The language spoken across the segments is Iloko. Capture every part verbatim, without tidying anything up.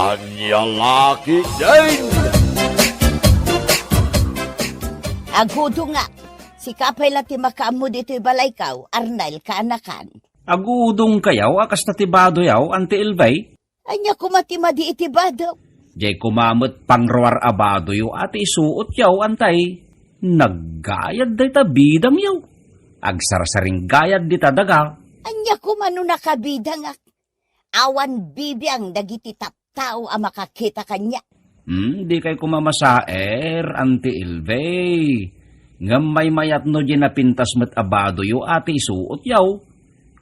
Ania la ketdin? Agudongak. Sika pay la ti makaammo ditoy balaykaw, Arnel, kaanakan. Agudongkayo a kasta ti badoyo, Auntie Elvie? Ania koma ti madi iti bado? Diay koma met pangruar a badoyo a ti isuotyo, Auntie. Naggayad dayta bidangyo. Agsarsaringgayad dita daga. Ania koma no nakabidangak? Awan bibiang dagiti tattao a makakita kaniak. Hmm, dikay koma masaer, Auntie Elvie. Ngem maymayat no diay napintas met a badoyo a ti isuotyo.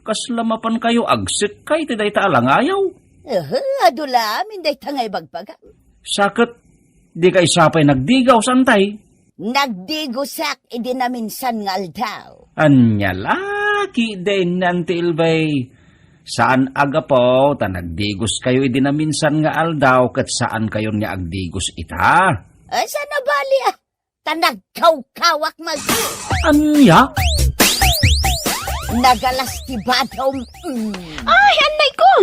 Kasla mapankayo agsekkay ti dayta a langayo? Ehe, adu la amin dayta nga ibagbagam. Sa ket, dikay sapay nagdigaw, Auntie? Nagdigosak idi naminsan nga aldaw. Ania la ketdin, Auntie Elvie? Saan a gapu ta nagdigoskayo idi naminsan nga aldaw ket saankayon nga agdigos ita? Ay, saan a bali, a? Ta nagkawkawak met. Ania? Nagalas ti badom. Mm. Ay, annay ko!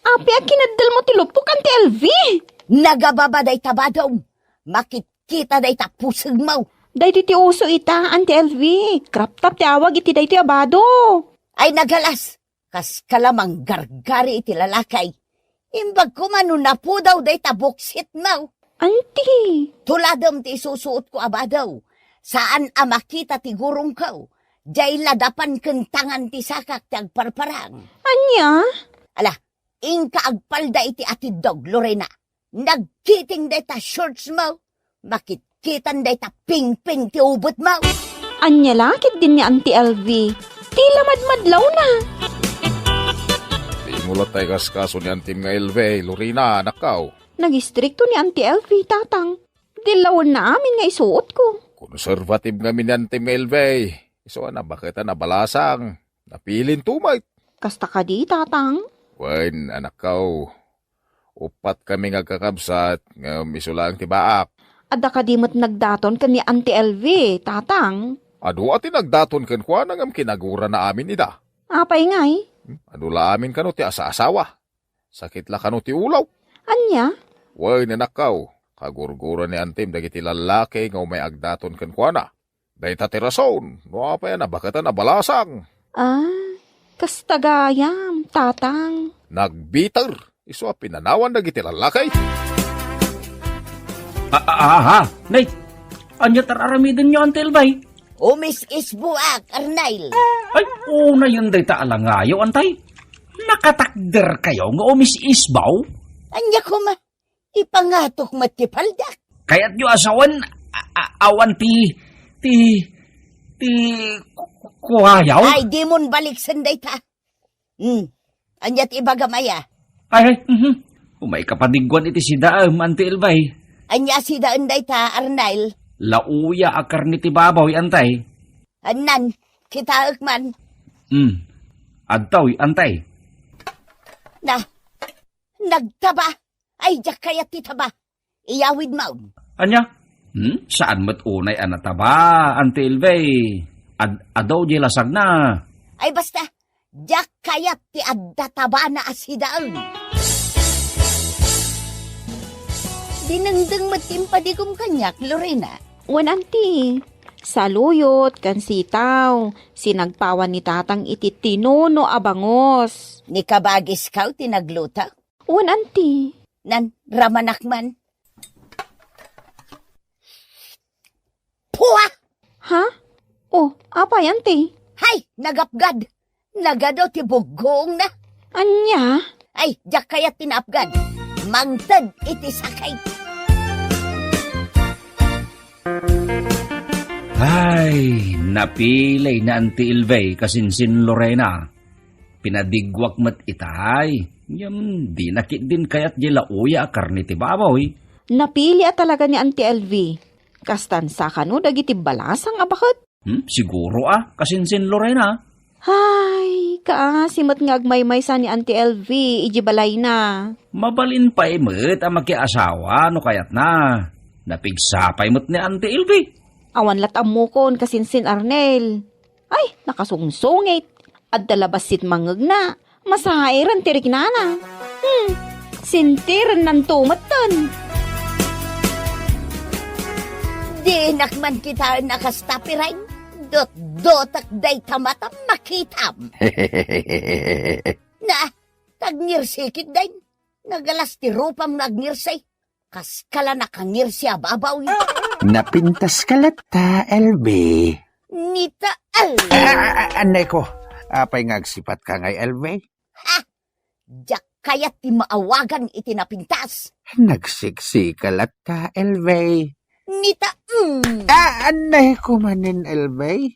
Apay a kinaddalmo ti lupok, Auntie Elvie? Nagababa dayta badom. Makitkita dayta pusegmo. Daytoy ti uso ita, Auntie Elvie. Crop top ti awag iti daytoy a bado. Ay, nagalas. Kaska la manggargari iti lalaki. Imbag koma no napudaw dayta buksitmo. Auntie! Tuladem ti isusuotko a bado. Saan a makita ti gurongko. Diay ladapan ken tangan ti sakak ti agparparang. Ania? Ala, inka agpalda iti atiddog, Lorena. Nagkiting dayta shortsmo. Makitkitan dayta pingping ti ubetmo. Ania la ketdin ni Auntie Elvie? Ti la madmadlawna. Dimo latta ikaskaso ni Auntie nga Elvie, Lorena, anakko. Nagistrikto ni Auntie Elvie, Tatang. Dillawenna amin nga isuotko. Conservative ngamin ni Auntie nga Elvie. Isu a nabaket a nabalasang. Napilinto met. Kasta kadi, Tatang? Wen, anakko. Uppat kami nga agkakabsat, ngem isu laeng ti baak. Adda kadi met nagdaton ken ni Auntie Elvie, Tatang? Adu a ti nagdaton kenkuana ngem kinagurana amin ida. Apay ngay? Hmm? Adu la amin kano ti asaasawa. Sakit la kano ti ulo. Ania? Wen, anakko, kagurgura ni Auntiem dagiti lallaki nga umay agdaton kenkuana. Dayta ti rason no apay a nabaket a nabalasang. Ah, kasta gayam, Tatang. Nagbiter isu a pinanawan dagiti lallaki. Ah, ah, ah, ah. Nay, ania ti ar-aramidenyo, Auntie Elvie? Umis-isboak, Arnel. Ay, unayen dayta a langayo, Auntie. Nakatakderkayo nga umis-isbo? Ania koma, ipangatok met ti paldak. Kayatyo a sawen, a-, a-, awan ti, ti, ti ku-, ku-, kuayaw? Ay, dimon baliksen dayta. Hmm. Ania ti ibagam aya? Ay, ay, mhm. Umay kapadigguan iti sidaem, Auntie Elvie. Ania sidaen dayta, Arnel? Lauya a karne ti baboy, Auntie. Annan, kitaek man. Hmm. Adtoy, Auntie. Na, nagtaba. Ay, diak kayat ti taba. Iyawidmo. Ania? Hmm? Saan met unay a nataba, Auntie Elvie? Ad-, adu diay lasagna. Ay, basta, diak kayat ti adda tabana a sidaen. Dinengdeng met ti impadigom kaniak, Lorena. Wen, Auntie. Saluyot ken sitaw, sinagpawan ni Tatang iti tinuno a bangus. Ni kabagiskaw ti nagluto? Wen, Auntie. Nan, ramanak man. Pua! Ha? Oh, apay, Auntie? Hay, nagapgad! Nagadu ti buggoongna. Ania? Ay, diak kayat ti naapgad. Mangted iti sakit. Ay, napili ni Auntie Elvie kasinsin Lorena. Pinadigguak met itay. Ngem dina ketdin kayat diay lauya a karne ti baboy. Napili a talaga ni Auntie Elvie. Kastan sa kano dagiti balasang a baket? Hmm, siguro a, kasinsin Lorena. Ay, kaasi met nga agmaymaysa ni Auntie Elvie idiay balayna. Mabalin pay met a makiasawa no kayatna. Napigsa pay met ni Auntie Elvie. Awan la't ammokon, kasinsin Arnel. Ay, nakasungsungit. Adda la bassit mangngegna. Masairen ti riknana. Hmm. Sintirennanto metten. Dinak man kitaen a kasta, Pireng. Dotdotek dayta matam makitam. Na, tagngirsi ketdin. Nagalas ti rupam nga agnirsi. Kaskala nakangirsi a babaw. Napintaska latta, Elvi. Nita, al- Ah, ah, ah, anay ko. Apay nga agsipatka ngay, Elvi? Ha? Diak kayat ti maawagan iti napintas. Nagsiksika latta, Elvi. Nita, mm. Ah, anay ko manen, Elvi.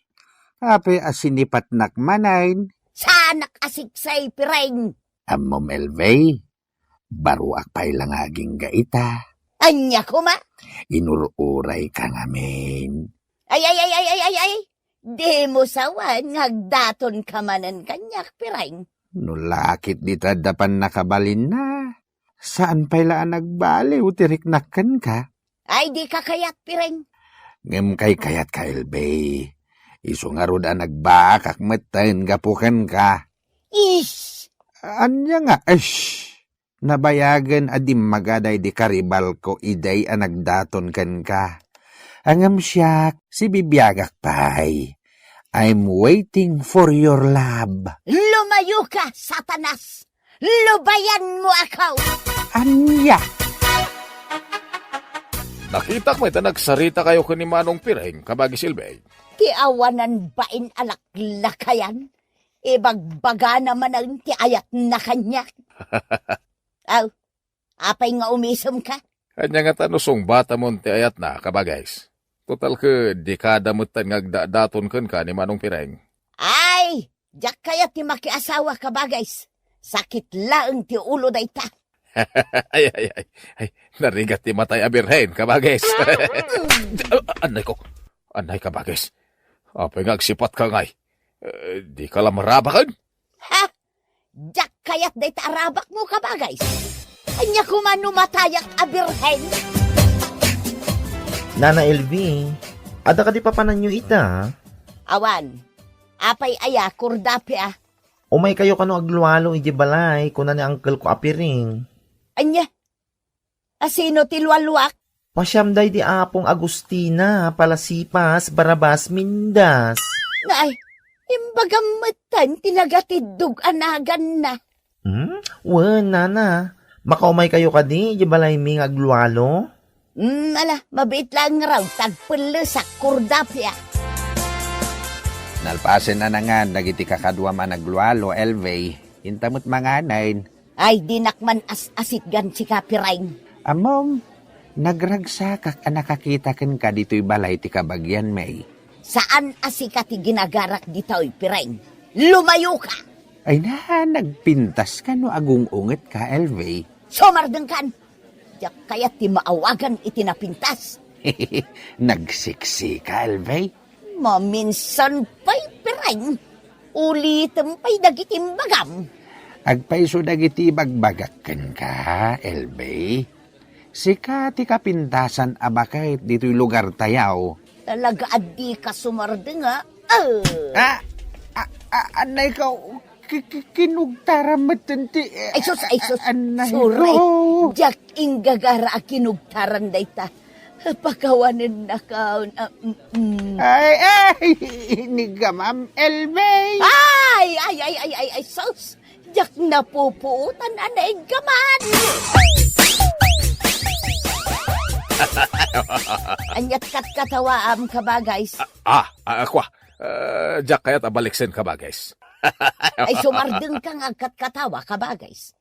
Apay a sinipatnak manen? Saanak a siksay, Pireng. Ammom, Elvi. Baruak pay la nga agingga ita. Ania koma? Inur-urayka ngamin. Ay, ay, ay, ay, ay, ay, ay. Dimo sawen nga agdatonka manen kaniak, Pireng. No lakit dita adda pannakabalinna, saan pay la a nagbaliw ti riknak kenka. Ay, dika kayat, Pireng. Ngem kaykayatka, Elvi. Isu ngarud a nagbaakak metten gapu kenka. Ish! Ania nga, ish? Nabayagen a dimmaga daydi karibalko idi a nagdaton kenka. Ngem siak, sibibiagak pay. I'm waiting for your love. Lumayoka, Satanas! Lubayanmo ako! Ania? Nakitak met a nagsaritakayo ken ni Manong Pireng, kabagis Elvi. Ti awanan bain a laklakayan, ibagbagana manen ti ayatna kaniak. Aw, apay nga umisemka? Ania ngata no sungbatamon ti ayatna, kabagis? Total ket dekada metten nga agdadaton kenka ni Manong Pireng. Ay, diak kayat ti makiasawa, kabagis. Sakit laeng ti ulo dayta. Ay, ay, ay, ay, narigat ti matay a birhen, kabagis. Ah, anay ko, anay, kabagis. Apay nga agsipatka ngay? Eh, dika la marabaken? Ha? Diak kayat dayta a rabakmo, kabagis. Ania koma no matayak a birhen? Nana Elvi, adda kadi papananyo ita? Awan. Apay aya, kurdapia? Umaykayo kano aglualo idiay balay, kuna ni angkelko a Pireng. Ania? Asino ti lualuak? Pasiam daydi Apong Agustina, Palasipas, Barabas, Mindas. Nay, imbagam metten ti nagatiddog a naganna. Hmm? Wen, nana. Makaumaykayo kadi idiay balaymi nga aglualo? Hmm, ala, mabiit laeng ngarud, tagpellesak, kurdapia. Nalpasen a nangan dagiti kakaduam a naglualo, Elvi. Inta met manganen. Ay, dinak man as-asitgan sika, Pireng. Ammom, nagragsakak a nakakita kenka ditoy balay ti kabagianmi. Saan a sika ti ginagarak ditoy, Pireng. Lumayoka! Ay na, nagpintaska no agung-ungetka, Elvi. Sumardengkan! Diak kayat ti maawagan iti napintas. Nagsiksika, Elvi? Maminsan pay, Pireng. Ulitem pay dagiti imbagam. Agpayso dagiti ibagbagak kenka, Elvi. Sika ti kapintasan a baket ditoy lugartayo. Talaga a dika sumardeng, a? Ah! Ah, ah, ah, anay ka, ki-, ki-, kinugtaran metten ti, eh, Ay, sus, ay, sus. Anay Suray. Ko. Diak inggagara a kinugtaran dayta. Pakawanennakon. Ah, mm, mm. Ay, ay, inigamam, Elvi. Ay, ay, ay, ay, ay, ay, sus. Diak napupuotan a naiggaman. Aniat katkatawaam, kabagis? Ah, ah, ah, kwa. Ah, diak kayat a baliksen, kabagis. Ay, sumardengka nga agkatkatawa, kabagis.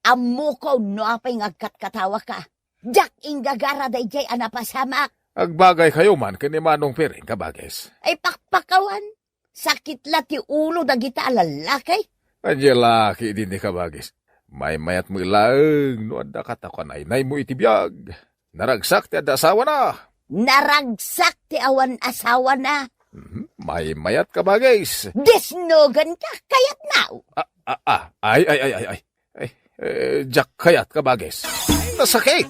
Ammokon no apay nga agkatkatawaka. Diak inggagara daydiay a napasamak. Agbagaykayo man ken ni Manong Pireng, kabagis. Ay, pakpakawan. Sakit la ti ulo dagita a lallaki. Ania laki idi ni, kabagis? Maymayat met laeng no adda katakuan a inaymo iti biag. Naragsak ti adda asawana. Naragsak ti awan asawana. Mhm. Maymayat, kabagis. Disnogenka, kayatna. Ah, ah, ah. Ay, ay, ay, ay, ay. Ay, eh, diak kayat, kabagis. Nasakit!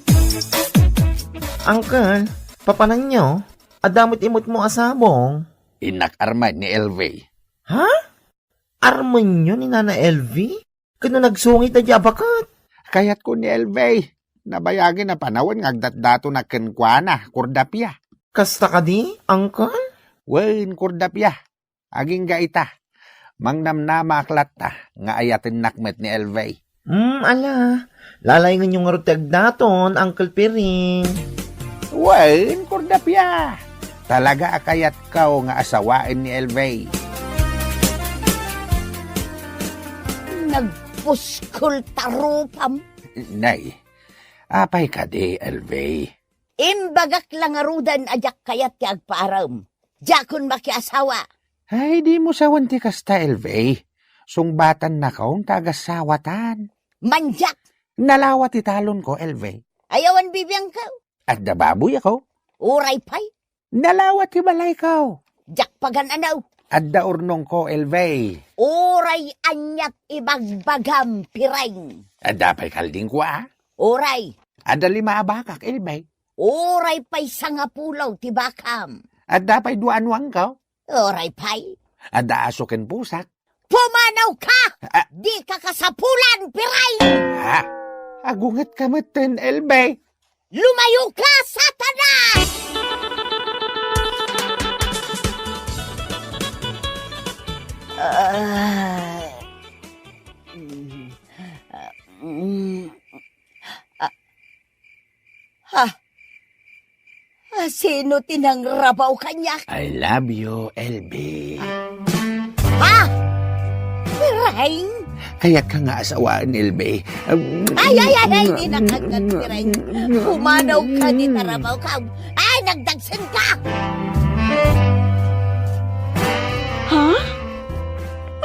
Uncle, papananyo? Adda met imutmo a sabong? Innak armen ni Elvi. Ha? Armenyo ni Nana Elvi? Ket no nagsungit daydiay a baket? Kayatko ni Elvie. Nabayagin a panawen nga agdatdatonak kenkuana, Kordapia. Kasta kadi, Uncle? Wen, Kordapia. Agingga ita. Mangnamnamaak latta nga ayatennak met ni Elvie. Hmm, ala. Lalaingenyo ngarud ti agdaton, Uncle Piring. Wen, Kordapia. Talaga a kayatko nga asawaen ni Elvie. Nagpuskol ta rupam. Nay, apay kadi, Elvie? Imbagak la ngaruden a diak kayat ti agpaarem. Diakon makiasawa. Ay, dimo sawen ti kasta, Elvie. Sungbatannakon ta agasawatan. Mandiak! Nalawa ti talonko, Elvie. Ay, awan bibiangko. Adda baboyko. Uray pay. Nalawa ti balayko. Diak pagan-anaw. Adda urnongko, Elvie. Uray aniat ibagbagam, Piring. Adda pay kaldingko, a? Uray. Adda lima a bakak, Elvie. Uray pay sangapulo ti bakam. Adda pay dua a nuangko. Uray pay. Adda aso ken pusak. Pumanawka! Ah. Dika kasapulan, Piring! Ha? Agungetka metten, Elvie. Lumayoka, Satanas! Ah. Mm. Ah, mm. Ah. Ha? Ah, sino ti nangrabaw kaniak? I love you, Elvie. Ha? Piring? Kayatka nga asawaen, Elvie. Um, Ay, ay, ay, ay, di nakagad, Piring. Pumanawka, di tarabaw ka. Ay, nagdagsenka! Ha?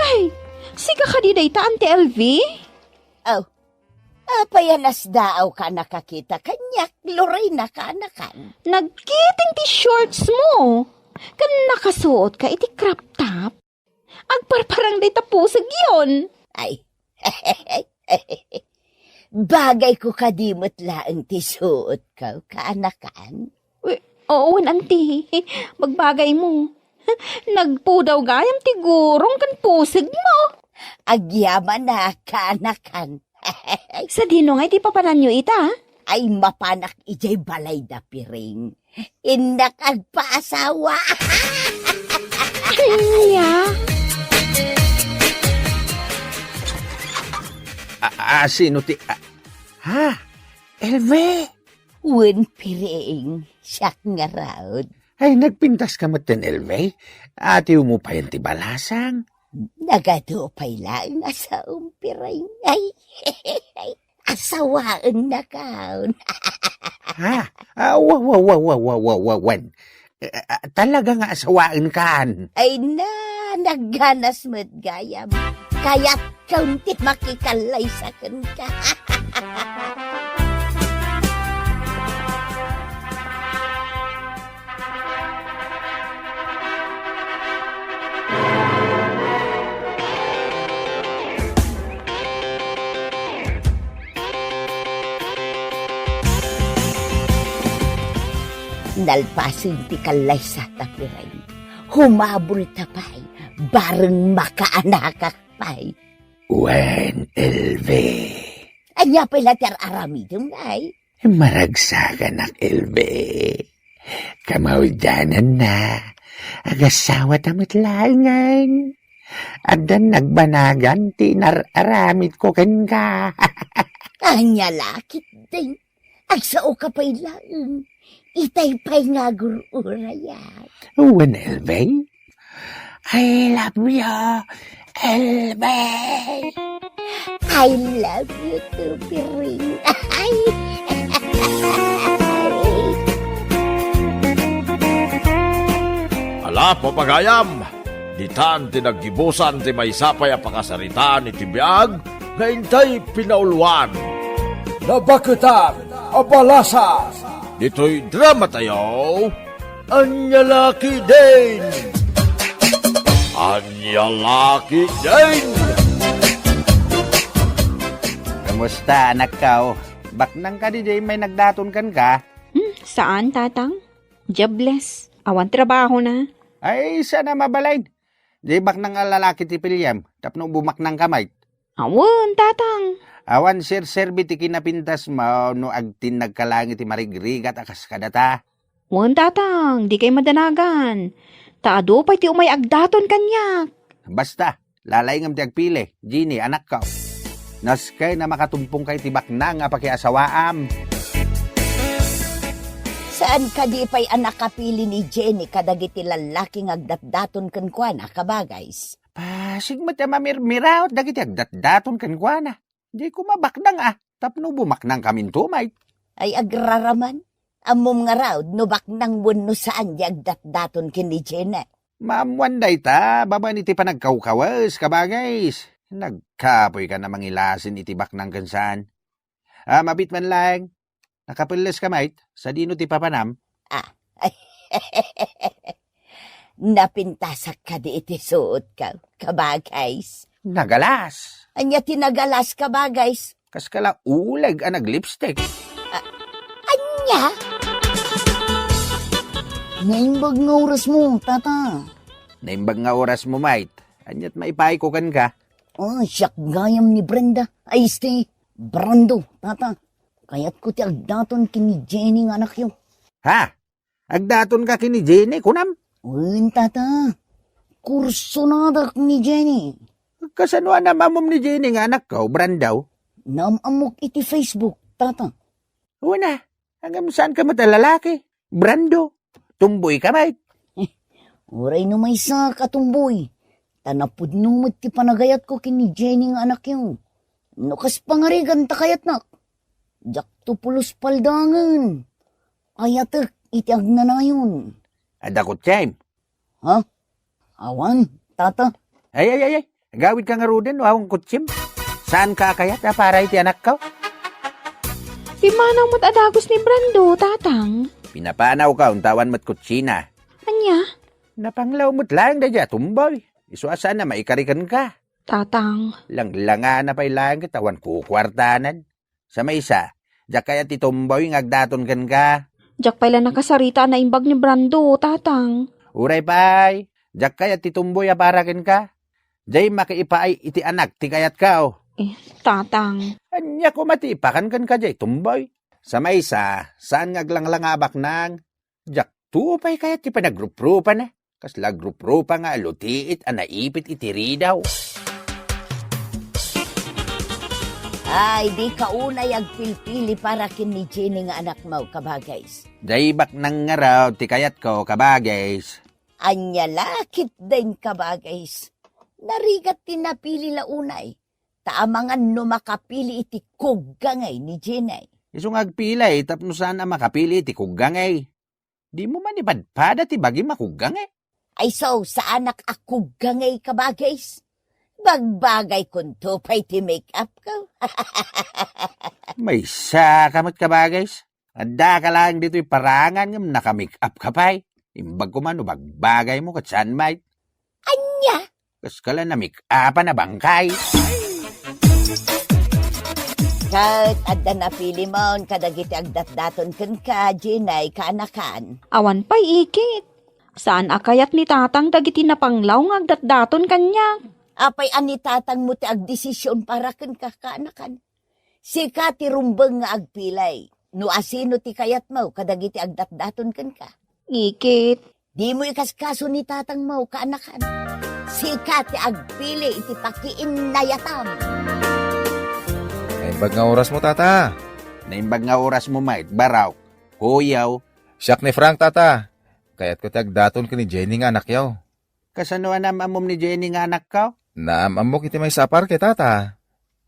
Ay, sika kadi dayta, Auntie Elvie? Oh, apay a nasdaawka a nakakita kaniak, Lorena, kaanakan? Nagkiting ti shortsmo. Ken nakasuotka iti crop top. Agparparang dayta pusegyon. Ay. Bagayko kadi met laeng ti suotko, kaanakan? Wi-, oo, wen, Auntie. Bagbagaymo. Nagpudaw gayam ti gurong ken pusegmo. Agyamanak, kaanakan. Sadino ngay ti papananyo ita? Ay, mapanak idiay balayda, Piring. Innak agpaasawa. Ania? A, a, sino ti, a, ha? Elvie? Wen, Piring, siak ngarud. Ay, nagpintaska metten, Elvie? Atiwmo payen ti balasang? Nagadu pay laeng a saom, Piring. Ay, asawaennakon. Ha? Ah, wa, wa, wa, wen. Eh, ah, talaga nga asawaenkan. Ay na, nagganas met gayam. Kayatkon ti makikallaysa kenka. Nalpasen ti kallaysata, Piring. Humabulta pay, bareng makaanakak pay. Wen, Elvie. Ania pay la ti ar-aramidem, ay? Maragsakanak, Elvie. Kamaudiananna, agasawata met laengen. Addan nagbanagan ti inar-aramidko kenka. Ania la ketdin? Agsaoka pay laeng. Itay pay nga agur-urayak. Wen, Elvie? I love you, Elvie. I love you too, Piring. Ay. Ala, papagayam, ditan ti naggibusan ti maysa pay a pakasaritaan iti biag nga intay pinauluan. Nabaketan a Balasang. Ditoy dramatayo, Ania la ketdin? Ania la ketdin? Kumusta, anakko? Baknang kadi diay may nagdaton kenka? Hmm, saan, Tatang? Jobless. Awan trabahona. Ay, saan a mabalin? Diay baknang a lalaki ti piliem, tapno bumaknangka met. Awan, Tatang. Awan serserbi ti kinapintasmo no agtinnagka laeng iti marigrigat a kas kadata. Wen, Tatang, dikay madanagan. Ta adu pay ti umay agdaton kaniak. Basta, lalaingem ti agpili, Jenny, anakko. Naskay na makatumpongka iti baknang a pakiasawaam. Saan kadi pay a nakapili ni Jenny kadagiti lallaki nga agdatdaton kenkuana, kabagays? Pasig met a mamirmiraot dagiti agdatdaton kenkuana. Diay koma baknang a, tapno bumaknangkaminto, Mike. Ay, agraraman. Ammom ngarud no baknang wenno saan diay agdatdaton ken ni Jenny. Maammoan dayta, babaen iti panagkawkawes, kabagays. Nagkapoyka a mangilasin iti baknang ken saan. Ah, mabit man laeng. Nakapelles ka, Mike? Sadino ti papanam? Ah. Napintasak kadi iti suotko, kabagays? Nagalas. Ania ti nagalas, kabagays? Kas kala uleg a naglipstick. Ah, ania? Naimbag nga orasmo, Tata. Naimbag nga orasmo, Mike. Aniat maipaayko kenka? Oh, siak gayam ni Brenda. Ay, este, Brando, Tata. Kayatko ti agdaton ken ni Jenny nga anakyo. Ha? Agdatonka ken ni Jenny, kunam? Wen, Tata. Kursonadak ni Jenny. Kasano a naam-ammom ni Jenny nga anakko, Brando? Naam-ammok iti Facebook, Tata. Wen a, ngem saanka met a lalaki, Brando. Tomboyka met. Eh, uray no maysak a tomboy. Ta napudno met ti panagayatko ken ni Jenny nga anakyo. No kas pangarigan ta kayatnak. Diakto pulos paldangen. Ayatek iti agnanayon. Adda kotsiem? Ha? Awan, Tata. Ay, ay, ay, ay. Agawidka ngaruden no awan kotsiem. Saanka a kayat a para iti anakko? Pimmanaw met a dagus ni Brando, Tatang. Pinapanawko, ta awan met kotsina. Ania? Napanglaw met laeng daydiay a tomboy. Isu a saan a maikari kenka. Tatang. Langlangana pay laeng ket awan kukuartanan. Sa maysa, diak kayat ti tomboy nga agdaton kenka. Diak pay la nakasarita a naimbag ni Brando, Tatang. Uray pay, diak kayat ti tomboy a para kenka. Diay makiipaay iti anak ti kayatko. Eh, Tatang. Ania koma ti ipakan kenka diay tomboy? Sa maysa, saan nga aglanglanga a baknang. Diakto pay kayat ti panagruprupana. Kasla agrupropa nga alutiit a naipit iti ridaw. Ay, dika unay agpilpili para ken ni Jenny nga anakmo, kabagays. Diay baknang ngarud ti kayatko, kabagays. Ania la ketdin, kabagays? Narigat ti napili la unay. Ta amangan no makapili iti kuggangay ni Jenny. Isu nga agpili tapno saan a makapili iti kuggangay. Dimo man ipadpada ti bagim a kuggangay? Ay, so, saanak a kuggangay, kabagays? Bagbagaykonto pay ti make-upko. Maysaka met, kabagays. Addaka laeng ditoy parangan ngem naka-make-upka pay. Imbag koma no bagbagaymo ket saan met. Ania? Kas kala namik-apan a bangkay. Ket adda napilimon kadagiti agdatdaton kenka, Jenny, kaanakan. Awan pay ikit. Saan a kayat ni Tatang dagiti napanglaw nga agdatdaton kaniak. Apay a ni Tatangmo ti agdesision para kenka, kaanakan? Sika ti rumbeng nga agpili no asino ti kayatmo kadagiti agdatdaton kenka. Ikit. Dimo ikaskaso ni Tatangmo, kaanakan. Sika ti agpili iti pakiinnayatam. Naimbag nga orasmo, Tata. Naimbag nga orasmo met, Barok. Kuyaw. Siak ni Frank, Tata. Kayatko ti agdaton ken ni Jenny nga anakyo. Kasano a naam-ammom ni Jenny nga anakko? Naam-ammok iti maysa a parke, Tata.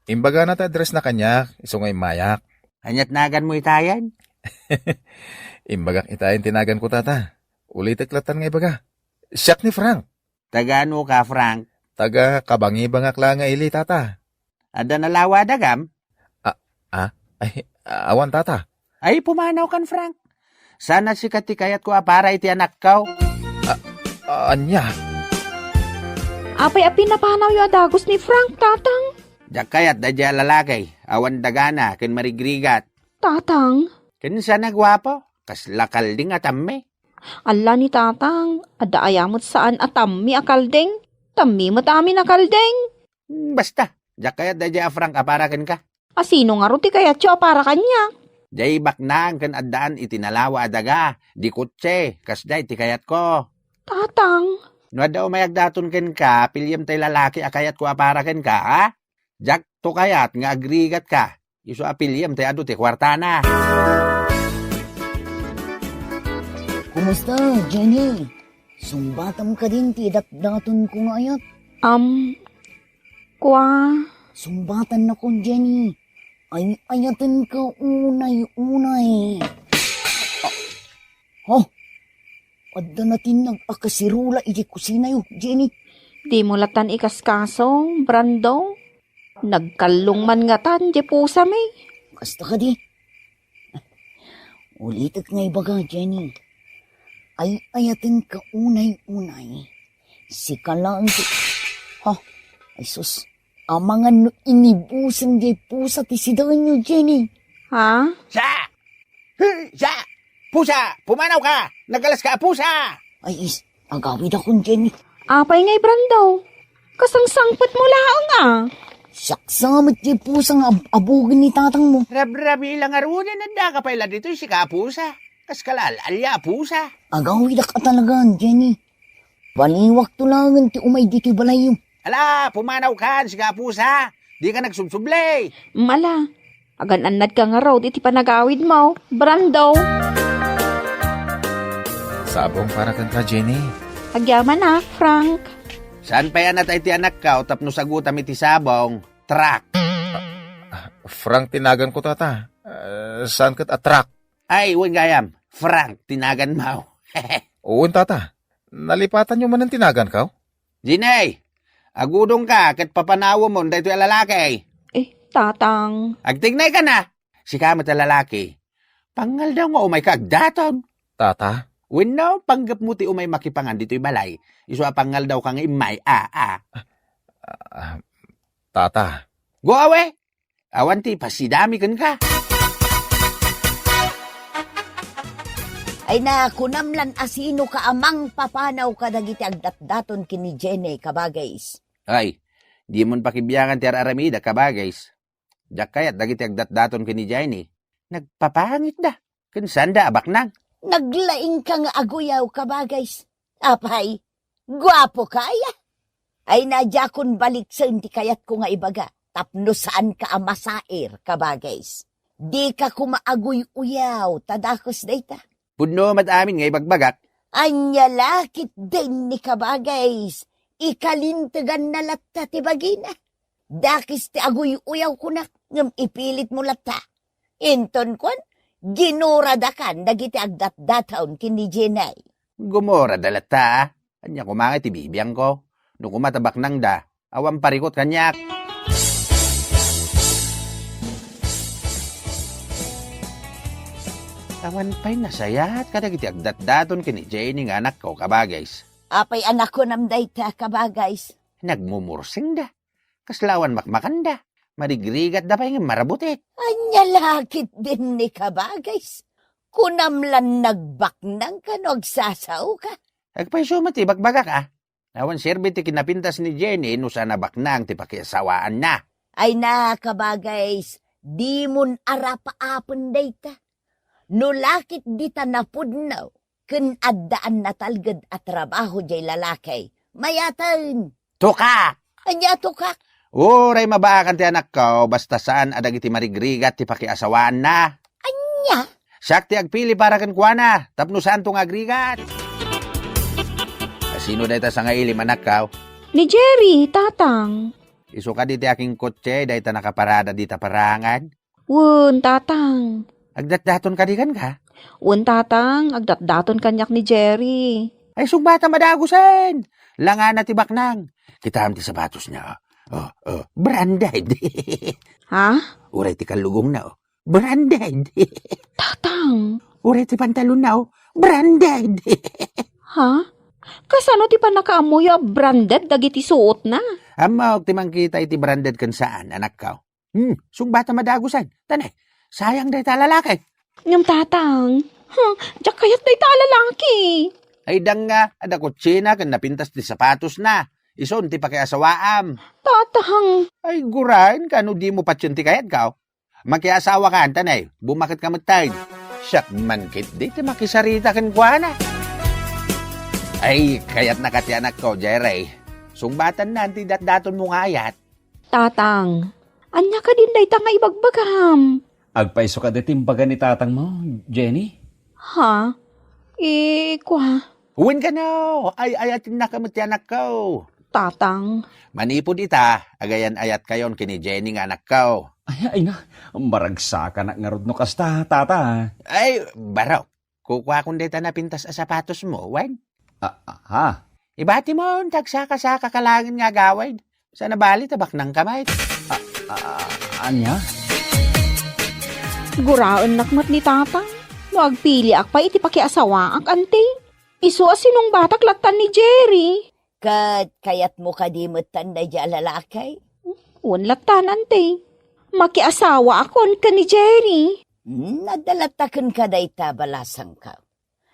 Imbagana ti addressna kaniak, isu nga immayak. Aniat naganmo itayen? Imbagak itayen ti naganko, Tata. Ulitek lattan nga ibaga. Siak ni Frank. Taga-anoka, Frank? Taga-Kabangibangak la nga ili, Tata. Adda nalawa a dagam? A-, a-, ay, awan, Tata. Ay, pumanawkan, Frank. Saan a sika ti kayatko a para iti anakko. A-, ania? Apay a pinapanawyo a dagus ni Frank, Tatang? Diak kayat daydiay a lalaki, awan dagana ken marigrigat. Tatang? Ken saan a guapo, kasla kalding a tammi. Alla ni Tatang, adda aya met saan a tammi a kalding? Tammi met amin a kalding. Hmm, basta, diak kayat daydiay a Frank a para kenka. Asino ngarud ti kayatyo a para kaniak? Diay baknang ken addaan iti nalawa a daga, di kotse, kasdiay ti kayatko. Tatang. No adda umay agdaton kenka, piliem tay lalaki a kayatko a para kenka, ha? Diakto kayat nga agrigatka. Isu a piliem tay adu ti kuartana. Kumusta, Jenny? Sungbatam kadin ti datdatonko nga ayat? Am, kua? Sungbatannakon, Jenny. Ay-ayatenka unay-unay. Ah, oh, adda natinnag a kasirula iti kusinayo, Jenny. Dimo latan ikaskaso, Brando? Nagkallong man ngatan diay pusami. Kasta kadi. Ulitek nga ibaga, Jenny. Ay-ayatenka unay-unay. Sika laeng ti, ha? Ay sus. Amangan no inibusen diay pusa ti sidaenyo, Jenny. Ha? Sa! Sa! Pusa! Pumanawka! Nagkalaska a pusa! Ay is, agawidakon, Jenny. Apay ngay, Brando? Kasangsangpetmo laeng a. Siak sa met diay pusa nga ab-, abugen ni tatangmo. Rabrabi la ngaruden, addaka pay la ditoy sika a pusa. Kaskala al-alia a pusa. Agawidak a talagan, Jenny. Baliwakto laengen ti umay ditoy balayyo. Ala, pumanawkan, sika a pusa. Dika nagsubsubli. Mala, agan-annadka ngarud iti panagawidmo, Brando. Sabong para kenka, Jenny. Agyamanak, Frank. Saan pay a natay ti anakko tapno sagutam iti sabong? Truck. Ah, Frank ti naganko, tata. Ah, saan ket a truck? Ay, wen gayam. Frank ti naganmo. Wen, tata. Nalipatanyo manen ti naganko? Jenny, agudongka ket papanawemon daytoy a lalaki. Eh, tatang. Agtignayka na. Sika met a lalaki. Pangngaldaw nga umayka agdaton. Tata? Wenno, panggepmo ti umay makipangan ditoy balay. Isu a pangngaldaw ka nga immay, a, a. Ah, tata. Go away! Awan ti pasidami kenka. Ay na, kunam lan asinoka a mangpapanaw kadagiti agdatdaton ken ni Jenny, kabagays. Ay, dimon pakibiangan ti ar-aramida, kabagays. Diak kayat dagiti agdatdaton ken ni Jenny. Nagpapangitda. Ken saanda a baknang. Naglaingka nga aguyaw, kabagays. Apay, guapoka aya? Ay na, diakon baliksen ti kayatko nga ibaga, tapno saanka a masair, kabagays. Dika koma aguy-uyaw ta dakes dayta. Pudno met amin nga ibagbagak. Ania la ketdin ni kabagays, ikalinteganna latta ti bagina. Dakes ti aguy-uyaw kunak, ngem ipilitmo latta. Inton kuan, ginuradakan dagiti agdatdataon ken ni Jenny. Gumurada latta, a. Ania koma ngay ti bibiangko? No koma ta baknangda, awan parikut kaniak. Awan pay nasayaat kadagiti agdatdaton ken ni Jenny nga anakko, kabagays. Apay a nakunam dayta, kabagays? Nagmumursingda. Kasla awan makmakanda. Marigrigatda pay ngem marabutit. Ania la ketdin ni kabagays? Kunam lan nagbaknangka no agsasaoka. Agpayso met ti ibagbagak, a. Awan serbi ti kinapintas ni Jenny no saan a baknang ti pakiasawaanna. Ay na, kabagays, dimon arapaapen dayta. No la ket dita napudno ken addaan natalged a trabaho diay lalaki, mayaten. Tukak! Ania tukak? Uray mabaakan ti anakko, basta saan a dagiti marigrigat ti pakiasawaanna. Ania? Siak ti agpili para kenkuana, tapno saanto nga agrigat. Asino dayta sangailim, anakko? Ni Jerry, tatang. Isu kadi ti akingkotse dayta nakaparada dita parangan? Wen, tatang. Agdatdaton kadi kenka? Wen, tatang, agdatdaton kaniak ni Jerry. Ay, sungbatam a dagusen. Langana ti baknang. Kitaem ti sapatosna. Oh, oh, branded. Ha? Uray ti kallugongna, oh. Branded. Tatang. Uray ti pantalonna, oh. Branded. Ha? Kasano ti pannakaammoyo a branded dagiti suotna? Ammok ti mangkita iti branded ken saan, anakko. Hmm, sungbatam a dagusen. Tanay, sayang dayta a lalaki. Ngem tatang, huh, diak kayat dayta a lalaki. Ay, danga, adda kotsena ken napintas ti sapatosna. Isun ti pakiasawaam. Tatang. Ay, guraen ka no dimo patien ti kayatko. Makiasawakan, ta nay, bumaket ka metten. Siak man ketdi ti makisarita kenkuana. Ay, kayatnaka ti anakko, Jerry. Sungbatanna ti datdatonmo nga ayat. Tatang, ania kadin dayta nga ibagbagam? Agpayso kadi ti imbaga ni tatangmo, Jenny? Ha? Eh, kua? Wen kano, ay-ayatennaka met ti anakko. Tatang. Manipud ita, agayan-ayatkayon ken ni Jenny nga anakko. Ay, ay na, maragsakanak ngarud no kasta, tata. Ay, barok. Kukuakon dayta napintas a sapatosmo, wen? Ah, ah, ha? Ibatimon, tagsaka-saka ka laeng nga agawid. Saan a bali, ta baknangka met. Ah, ah, ania? Guraennak met ni tatang. No agpiliak pay iti pakiasawaak, anti, isu a sinungbatak lattan ni Jerry. Ket kayatmo kadi metten daydiay a lalaki? Wen lattan, anti. Makiasawaakon ken ni Jerry. Hmm, adda latta kenka dayta balasangko.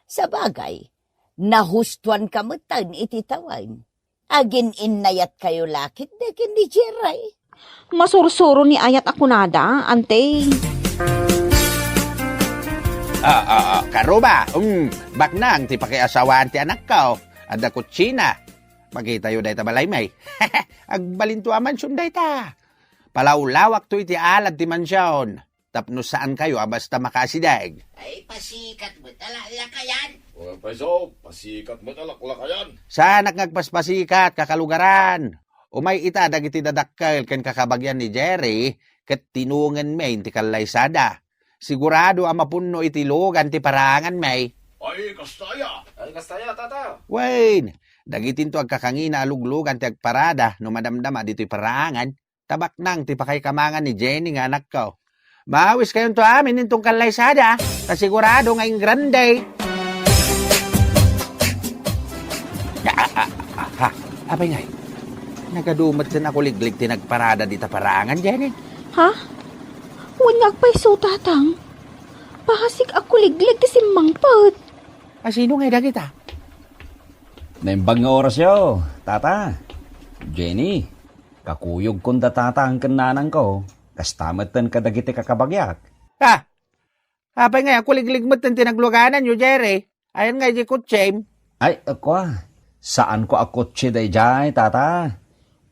Sabagay, nahustoanka metten iti tawen. Agin-innayatkayo la ketdi ken ni Jerry. Masursuro ni ayat a kunada, anti. Ah, ah, ah, karuba, um, baknang ti pakiasawaan ti anakko. Adda kutsina. Makitayo dayta balay, may. Agbalinto a mansion dayta. Palawlawakto iti alad ti mansion. Tapno saankayo a basta makaasideg. Ay, pasikat met a laklakayan. O, paiso, pasikat met a laklakayan. Saanak nga agpaspasikat, kakalugaran. Umay ita dagiti dadakkel ken kakabagian ni Jerry, ket tinungenmi ti kallaysada. Sigurado a mapunno iti lugan ti paraanganmi. Ay, kastaya. Ay, kastaya, tata. Wen, dagitinto agkakangina a luglugan ti agparada no madamdama ditoy paraangan. Tabaknang ti pakaikamangan ni Jenny nga anakko. Maawiskayonto amin inton kallaysada, ta sigurado nga ingrande. Ah, ah, ah, ah, ah. Apay ngay? Nagadu met ken a kuliglig ti nagparada dita paraangan, Jenny? Ha? Wen nga agpayso, tatang. Pasig a kuliglig ti simmangpet. A sino ngay dagita? Naimbag nga orasyo, tata. Jenny. Kakuyogkon da tatang ken nanangko, kasta metten kadagiti kakabagiak. Ah! Apay ngay a kuliglig metten ti naglugananyo, Jerry? Ayan nga iti kutsem? Ay, kua, saanko a kutse daydiay, tata.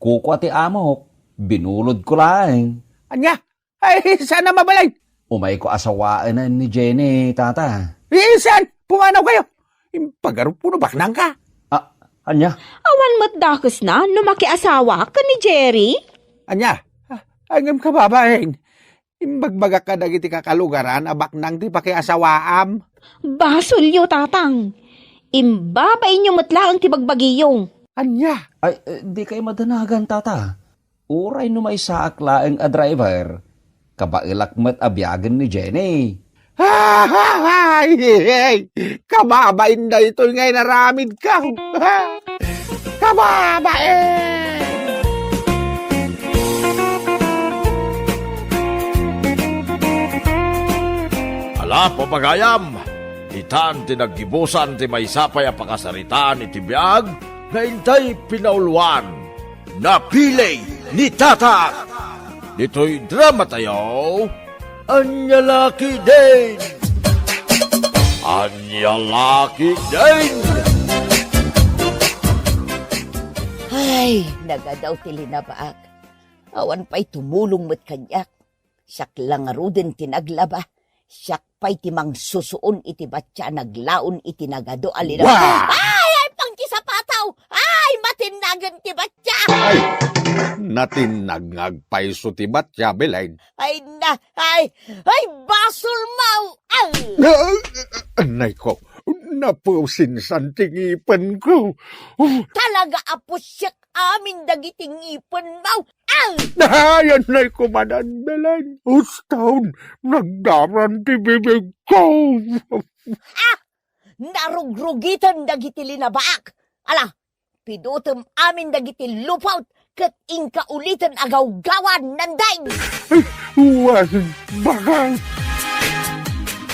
Kukua ti amok, binulodko laeng. Ania? Ay, saan a mabalin? Umayko a sawaenen ni Jenny, tata. Isan? Pumanaw kayo? Impagarup no baknang ka? Ah, ania? Awan met dakesna no makiasawa ken ni Jerry? Ania? Ah, ay, ngem kababain. Imbagbagak kadagiti kakalugaran a baknang ti pakiasawaam. Basolyo, tatang. Imbabainyo met laeng ti bagbagiyo. Ania? Ay, eh, di kay madanagan, tata. Uray no maysaak laeng a driver, kabaelak met a biagen ni Jenny. Ay, kababain daytoy nga inaramidko. Kababain! Ala, papagayam, itan ti naggibusan ti maysa pay a pakasaritaan iti biag nga intay pinauluan. Napili ni Tatak. Ditoy drama tayo, Ania La Ketdin? Ania La Ketdin? Ay, nagadu ti linabaak. Awan pay tumulong met kaniak. Siak la ngaruden ti naglaba. Siak pay ti mangsusuon iti batia a naglaon iti nagadu a linaw. Wah! Ay, ay, pangkisapataw! Ay, matinnagen ti batia! Ay, natinnag nga agpayso ti batia, Belen. Ay, na, ay, ay, basol mo! Ay! Ah, anay ko, napusinsan ti ngipen ko. Talaga a pusiek amin dagiti ngipen mo. Ay! Ay, anay ko manan, Belen. Uston, nagdaran ti bibig ko. Ah! Narugrugiten dagiti linabaak. Ala, pidutem amin dagiti lupot ket inka uliten a gawgawan, Nandeng. Wen, bakay.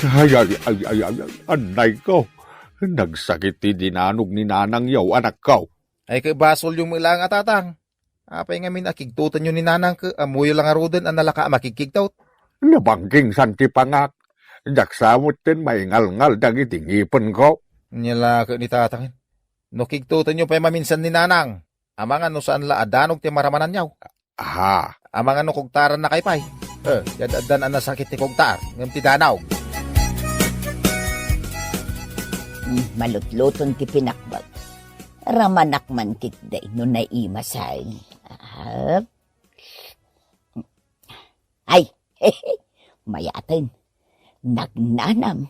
Ay, ay, ay, ay, ay, ay, anay ko. Nagsakit ti dinanog ni nanangyo, anakko. Ay, ket basolyo met laeng a tatang. Apay ngamin a kigtotenyo ni nanang ket ammoyo la ngaruden a nalaka a makigkigtot? Nabangkingsan ti pangak. Diak sa met ten maingalngal dagiti ngipenko. Ania la ket ni Tatang. No kigtotenyo pay maminsan ni Nanang, amangan no saan la a danog ti maramananyo. Aha. Amangan no kugtarannakay pay. Eh, ti ad-addan a nasakit ti kugtar, ngem ti danog. Hmm, malutluton ti pinakbag. Ramanak man ketdi no naimasaen. Ah. Ay, mayaten. Nagnanam.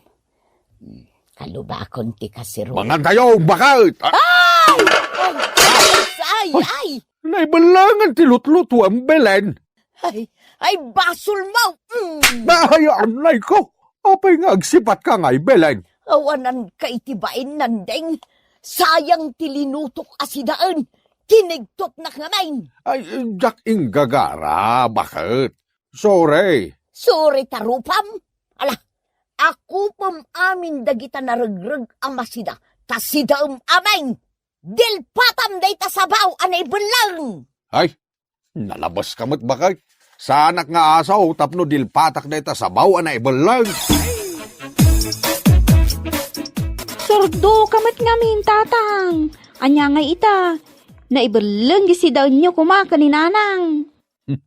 Hmm, kalubakon ti kasirol. Mangantayo, bakit? Ah! Ay! Ay! Ay! Ay! Naibellengen ti lutlutuem, Belen. Ay, ay, basolmo! Mm. Ay, anay ko! Apay nga agsipatka ngay, Belen? Awananka iti bain, Nandeng. Sayang ti linutok a sidaen. Kinigtotnak ngamin. Ay, diak inggagara, bakit? Sorry. Sorry ta rupam? Ala, akupem amin dagita naregreg a masida, ta sidaem amin. Dilpatam dayta sabaw a naibelleng. Ay, nalabaska met, bakit? Saanak nga asaw tapno dilpatak dayta sabaw a naibelleng. Surdoka met ngamin, Tatang. Ania ngay ita? Naibelleng ti sidaenyo koma ken ni Nanang. Hmm.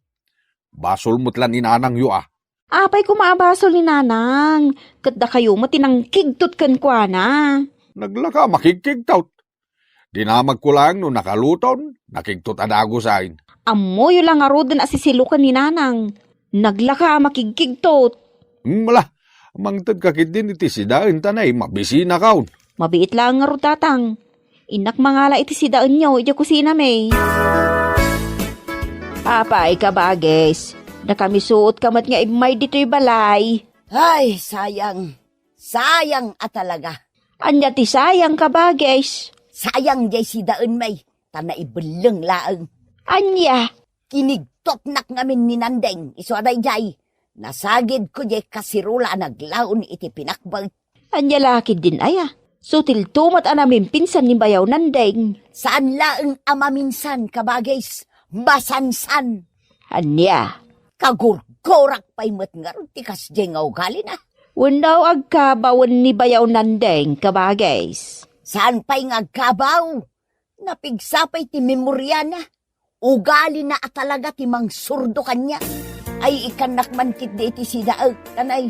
Basol met la ni Nanangyo, a. Apay koma a basol ni Nanang? Ket dakayo met ti nangkigtot kenkuana. Naglaka a makigkigtot. Dinamagko laeng no nakaluton, nakigtot a dagusen. Ammoyo la ngaruden a sisiloken ni Nanang. Naglaka a makigkigtot. Hmm, ala, mangtedka ketdin iti sidaen ta nay, mabisinakon. Mabiit laeng ngarud, Tatang. Innak mangala iti sidaenyo idiay kusinami. Apay, kabagis, nakamisuotka met nga immay ditoy balay. Ay, sayang. Sayang a talaga. Ania ti sayang, kabagis? Sayang diay sidaenmi, ta naibelleng laeng. Ania? Kinigtotnak ngamin ni Nandeng, isu a daydiay. Nasagidko diay kasirola a naglaon iti pinakbag. Ania la ketdin aya? Sutilto met a namimpinsan ni bayaw Nandeng. Saan laeng a maminsan, kabagis. Masansan. Ania? Kagurgurak pay met ngarud ti kasdiay nga ugalina. Wenno agkabawen ni bayaw Nandeng, kabagis? Saan pay nga agkabaw? Napigsa pay ti memoriana. Ugalina a talaga ti mangsurdo kaniak. Ay, ikkannak man ketdi iti sidaek, ta nay,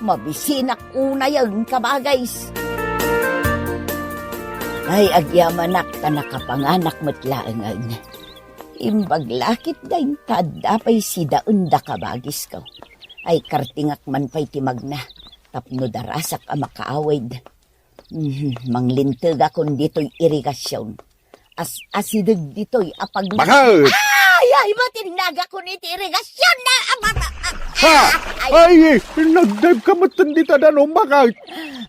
mabisinak unayen, kabagis. Ay, agyamanak ta nakapanganak met laengen. Imbag la ketdin ta adda pay sidaenda, kabagisko. Ay, kartingak man pay ti magna tapno darasak a makaawid. Mhm, manglintegakon ditoy irigasion. As-asideg ditoy a pag- Bakit? Ay, ay, matinnagakon iti irigasion na, ah, bata, ah, Ha! Ay! Ay, nagdayka met dita danum, bakit?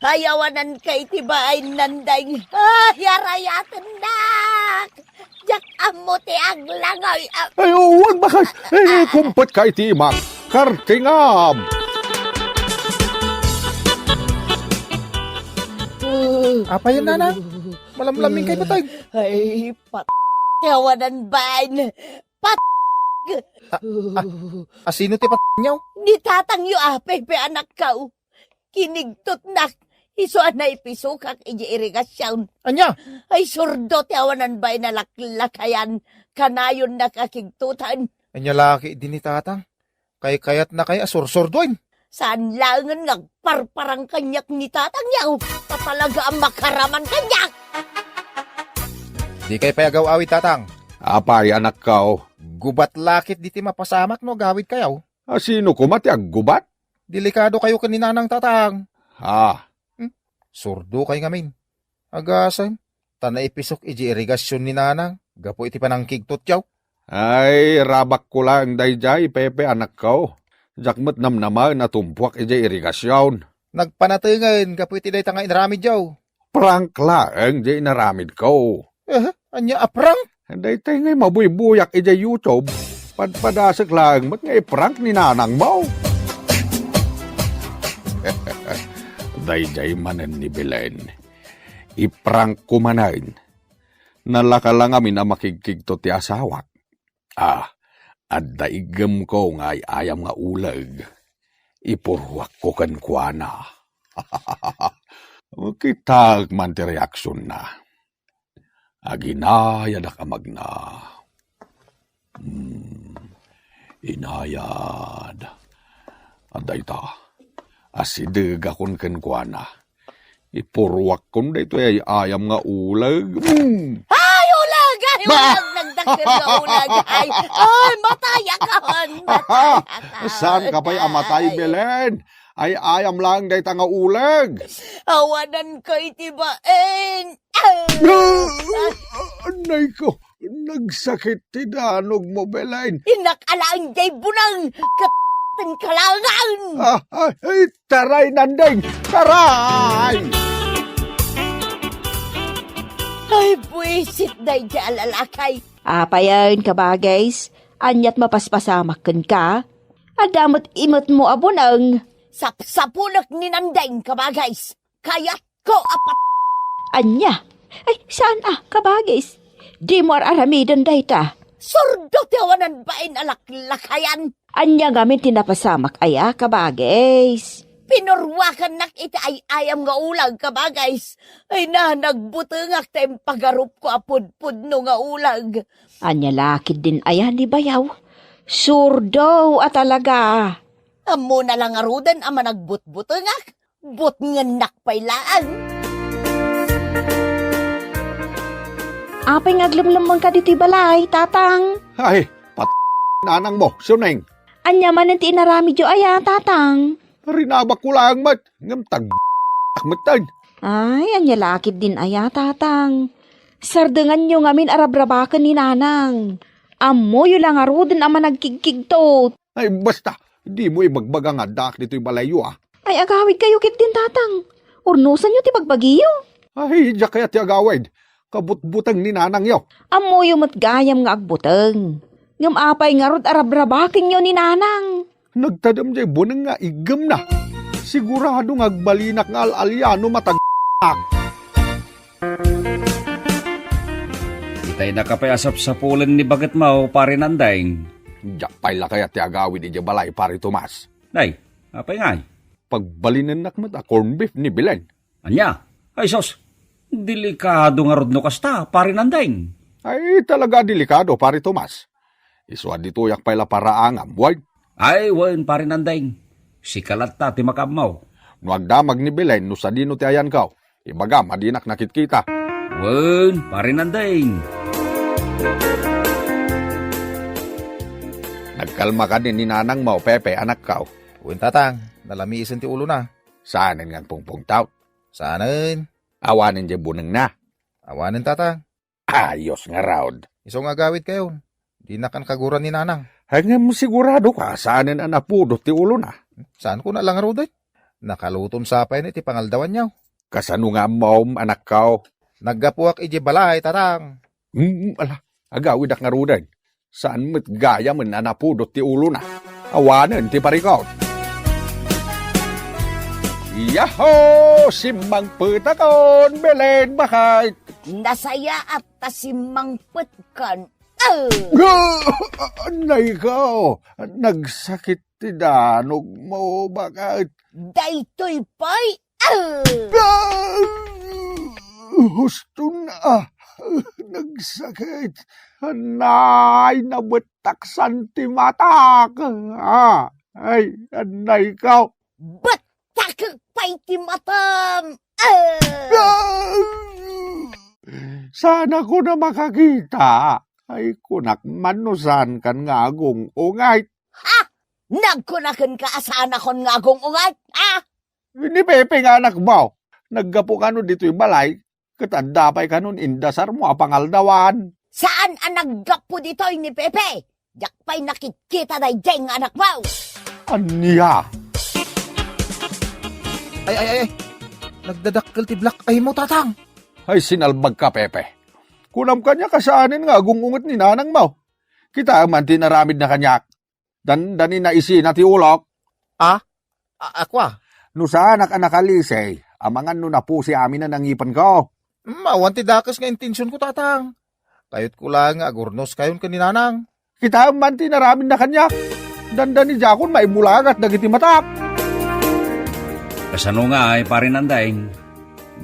Ay, awananka iti bain, Nandeng. Ay, arayatennak! Diak ammo ti aglangoy, ah. Ay, wen, bakit? Eh, kumpetka iti imak. Kartingam! Apay, Nana? Malamlaming kay patay. Ay, pat-, ti awanan bain. Pat-, A, a, asino ti patnyo? Ni tatangyo, apay, pe, anakko. Kinigtotnak, isu a naipisokak idiay irigasion. Ania? Ay, surdo ti awanan bain a laklakayan, kanayonnak a kigtotan. Ania la ketdi ni tatang? Kaykayatna kay a sursurdoen? Saan laengen nga agparparang kaniak ni tatangyo, ta talaga a makaraman kaniak. Dikay pay agaw-awid, tatang. Apay, anakko? Gubat la ketdi ti mapasamak no agawidkayo. Asino koma ti aggubat? Delikadokayo ken ni nanang, tatang. Ah. Hmm? Surdokay ngamin. Agasem, ta naipisok idiay irigasion ni nanang gapu iti panangkigtotyo. Ay, rabakko laeng daydiay, Pepe, anakko. Diak met namnamaen a tumpuak idiay irigasion. Nagpanatengen gapu iti dayta nga inaramidyo. Prank laeng diay inaramidko. Eh, ania a prank? Daytoy ngay mabuybuyak idiay YouTube. Padpadasek laeng met nga i-prank ni nanangmo. Daydiay manen ni Belen. I-prank ko manen. Nalaka la ngamin a makigkigtot ti asawak. Ah, adda iggemko nga ay-ayam nga uleg. Ipurruakko kenkuana. Kitaek man ti reaksionna. Aginayadak a magna. Hmm, inayad. Adda ita, asidegakon kenkuana. Ipurruakkon daytoy ay-ayam nga uleg. Hmm. Ay, uleg! Ay, Ba! Uleg! Nagdakkel nga uleg! Ay, ay, matayakon! Matayakon! Saanka pay a matay, Belen? Ay-ayam laeng dayta nga uleg. Awananko iti bain. Ah! Anay ko, nagsakit ti danogmo, Belen. Innak alaeng jay buneng, ket kalangan. Ah, ah, ay, taray, Nandeng, taray! Ay, buisit dayjay a lalaki. Apayen, kabagays, aniat mapaspasamak kenka? Adda met imetmo a buneng. Sapsapulek ni Nandeng, kabagays. Kayatko a pat- Ania? Ay, saan a, kabagays? Dimo ar-aramiden dayta. Surdo ti awanan bain a laklakayan. Ania ngamin ti napasamak aya, kabagays? Pinurruakannak iti ay-ayam nga uleg, kabagays. Ay na, nagbutengak ta impagarupko a pudpudno nga uleg. Ania la ketdin aya ni bayaw? Surdo a talaga. Ammona la ngaruden a managbutbutengak? Butngennak pay laeng. Apay nga aglemlemmengka ditoy balay, Tatang? Ay, pat-, nanangmo, Suneng. Ania manen ti inaramidyo aya, Tatang? Rinabakko laeng met, ngem tag-, metten. Ay, ania la ketdin aya, Tatang? Sardenganyo ngamin a rabrabaken ni Nanang. Ammoyo la ngaruden a managkigkigtot. Ay, basta, dimo ibagbaga nga addaak ditoy balayyo, a. Ay, agawidkayo ketdin, Tatang. Urnosanyo ti bagbagiyo. Ay, diak kayat ti agawid. Kabutbuteng ni nanangyo. Ammoyo met gayam nga agbuteng. Ngem apay ngarud a rabrabakenyo ni Nanang? Nagtadem jay buneng nga iggemna. Sigurado nga agbalinak nga al-alia no matag-, ak. Itay na ka pay a sapsapulen ni bagetmo, Pare Nandeng. Diak pay la kayat ti agawid idiay balay, Pare Tomas. Nay, apay ngay? Pagbalinennak met a corned beef ni Belen. Ania? Ay sus, delikado ngarud no kasta, Pare Nandeng. Ay, talaga delikado, Pare Tomas. Isu a ditoyak pay la paraangam, wen? Ay, wen, Pare Nandeng. Sika latta ti makaammo. No agdamag ni Belen no sadino ti ayanko, ibagam a dinak nakitkita. Wen, Pare Nandeng. Nagkalma kadi ni nanangmo, Pepe, anakko? Wen, Tatang, nalamiisen ti ulona. Saanen nga agpungpungtot? Saanen. Awanen jay bunengna? Awanen, Tatang. Ayos ngarud. Isu nga agawidkayon. Dinakan kaguran ni Nanang. Ngem siguradoka, saanen a napudot ti ulona? Saanko la ngaruden. Nakaluton sa pay iti pangaldawanyo. Kasano nga ammom, anakko? Naggapuak idiay balay, Tatang. Mm, ala, agawidak ngaruden. Saan met gayamen a napudot ti ulona. Awanen ti parikut. Yahoo! Simmangpetakon, Belen, baket! Nasayaat ta simmangpetkan. Ah! Nay ko, nagsakit ti danogmo, baket. Daytoy pay Ah! Huston, ah, nagsakit. Anay, nabettaksan ti matak. Ah, ay, anay ka. Bettakek pay ti matam. Ah! Ah! Saan ako na makakita? Ay, kunak man no saan kan nga agung-ungay. Ha? Nagkunaken ka a saan akon nga agung-ungay? Ha? Ni Pepe nga anakmo, naggapu kano ditoy balay, ket adda pay kanon indasarmo a pangaldawan. Saan a naggapu ditoy ni Pepe? Diak pay nakitkita daydiay nga anakmo. Ania? Ay, ay, ay, ay. Nagdadakkel ti black eye mo, Tatang. Ay, sinalbag ka, Pepe. Kunam kaniak a saanen nga agung-unget ni nanangmo. Kitaem man ti inaramidna kaniak. Dandani naisina ti ulok. Ah? A-, ako a? No saanak a nakalisi, amangan no napusi amin a nangipenko. Mm, awan ti dakes nga intensionko, Tatang. Kayatko laeng nga agurnoskayon ken ni Nanang. Kitaem man ti inaramidna kaniak. Dandani diakon maimmulagat dagiti matak. Kasano ngay, Pari Nandeng?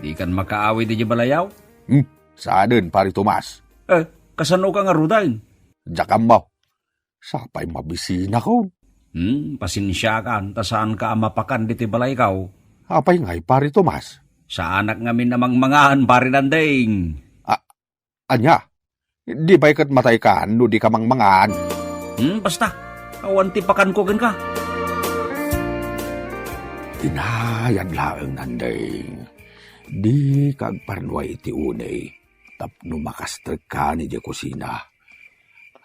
Dikan makaawid idiay balayaw? Hmm, saanen, Pari Tomas. Eh, kasano ka ngaruden? Diak ammo. Sapay mabisinakon. Hmm, pasensiakan, ta saanka a mapakan ditoy balayko. Apay ngay, Pari Tomas? Saanak ngamin a mangmangan, Pari Nandeng. A-, ania? Di pay ket mataykan no dika mangmangan? Hmm, basta. Awan ti pakanko kenka. Inayad laeng, Nandeng. Dika agparnuay iti unay tapno makastrekkan idiay kusina.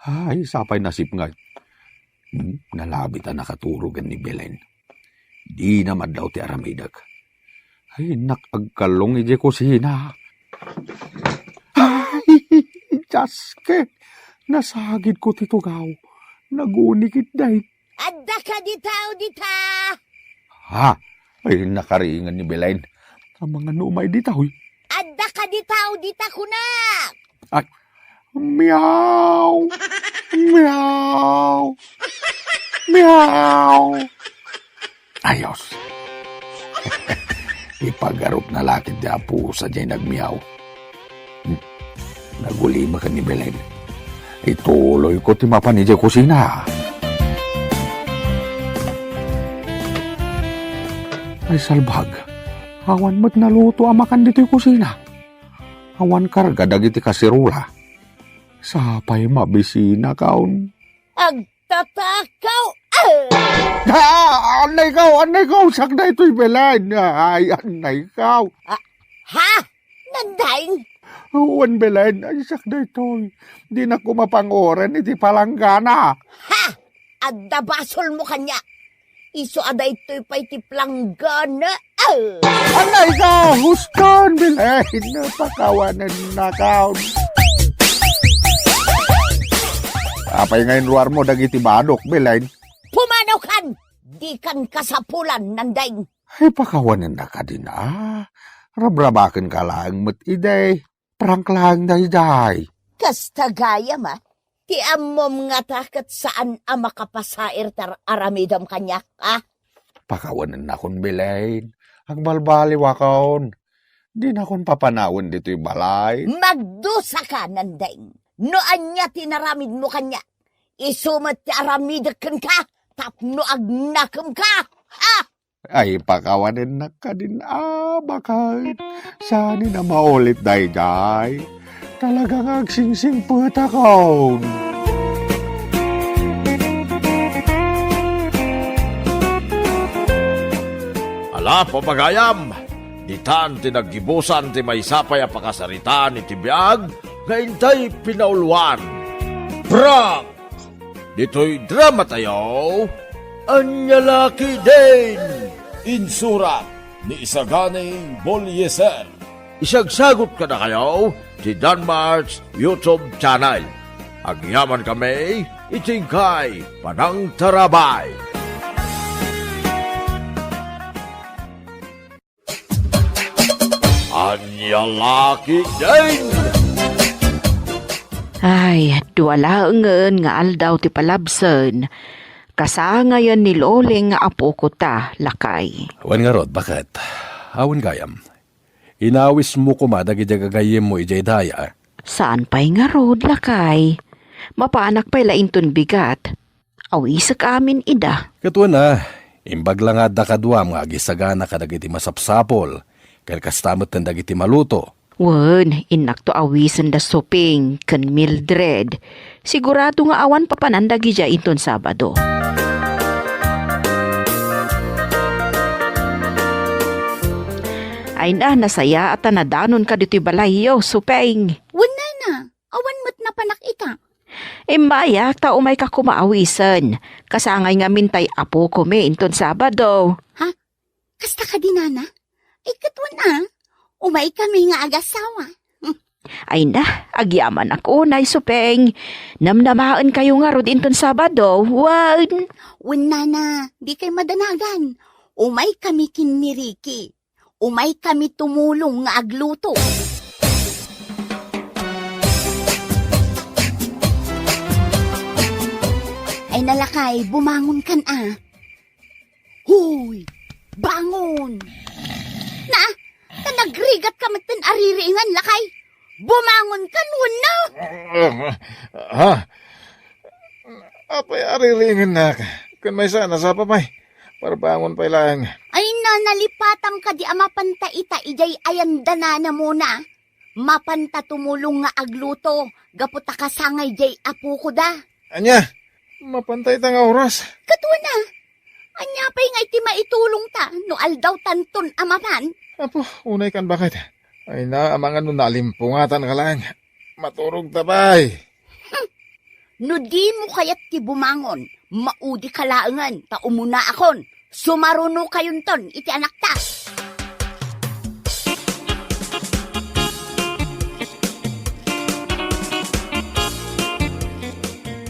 Ay, sapay nasipnget. Hmm, nalabit a nakaturogen ni Belen. Dina madlaw ti aramidek. Ay, innak agkallong idiay kusina. Ay, Dios ko, nasagidko ti tugaw. Naguni ketdi. Adda kadi tao dita? Ha? Ay, nakaringen ni Belen. Amangan no umay dita, huy. Adda kadi tao dita, kunak? Ay, miau! Miau! Miau! Ayos. Ipagarupna la ketdi a pusa diay nagmiau. Hmm. Nagulimek ni Belen. Ituloyko ti mapan idiay kusina. Ay, salbag. Awan met naluto a makan ditoy kusina. Awan karga dagiti kaserola. Sapay mabisinakon. Agtatakaw! Ah! Ah, annayko, annayko, siak daytoy, Belen. Ay, annayko. Ah, ha? Nandeng? Wen, Belen, ay, siak daytoy. Dinak koma panguren iti palanggana. Ha? Adda basolmo kaniak. Isu a daytoy pay ti palanggana. Ah! Annayko, huston, Belen. Pakawanennakon. Apay nga inruarmo dagiti badok, Belen? Pumanaw kan! Dikan kasapulan, Nandeng. Ay, pakawanennak kadin a. Rabrabakenka laeng met idi. Prank laeng daydiay. Kasta gayam a. Ti ammom ngata ket saan a makapasair ti ar-, aramidem kaniak, a? Pakawanennakon, Belen. Agbalbaliwakon. Dinakon papanawen ditoy balay. Magdusaka, Nandeng. No ania ti inaramidmo kaniak, isu met ti aramidek kenka tapno agnakemka. Ha? Ay, pakawanennak kadin a, baket. Saan a maulit daydiay. Talaga nga agsingsingpetakon. Ala, pagayam, ditan ti naggibusan ti maysa pay a pakasaritaan iti biag nga intay pinauluan. Prank! Ditoy dramatayo, Ania La Ketdin! Insurat ni Isaganing Bolieser. Isagsagut kadakayo ti Danmart's YouTube channel. Agyamankami iti inkay panangtarabay. Ania La Ketdin! Ay, dua laengen nga aldaw ti palabsen. Kasangayen ni Loling nga apoko ta, lakay. Wen ngarud, baket? Awan gayam. Inawismo koma dagiti gagayyemmo idiay daya. Saan pay ngarud, lakay? Mapanak pay la inton bigat. Awisek amin ida. Ket wen a, imbag la nga adda kaduam nga agisagana kadagiti masapsapul, ken kasta metten dagiti maluto. Wen, innakto awisen da Suping ken Mildred. Sigurado nga awan papanan dagidiay inton Sabado. Ay na, nasayaat a nadanonka ditoy balayyo, Suping. Wen, nana, awan met napanak ita. Immayak ta umayka koma awisen. Kasangay ngamin tay apokomi inton Sabado. Ha? Kasta kadi, nana? Ay, ket wen a, umaykami nga agasawa. Ay na, agyamanak unay, Suping. Namnamaenkayo ngarud inton Sabado, wen? Wen, nana, dikay madanagan. Umaykami ken ni Ricky. Umaykami tumulong nga agluto. Ay na, lakay, bumangonkan a. Hoy! Bangon! Na, ta nagrigat ka met ken aririingan, lakay. Bumangon kan wenno? Ha? Apay aririingannak? Ken maysa, nasapa pay. Parbangon pay laeng. Ay na, nalipatam kadi a mapanta ita idiay ayan da nanamona. Mapanta tumulong nga agluto, gapu ta kasangay diay apoko da. Ania? Mapanta ita nga oras? Ket wen a, ania pay nga iti maitulongta no aldaw tanton a mapan? Apo, unay kan baket. Ay na, amangan no nalimpungatan ka laeng. Maturog ta pay. No dimo kayat ti bumangon, maudi ka laengen ta umuna akon. Sumaruno kayonton iti anakta.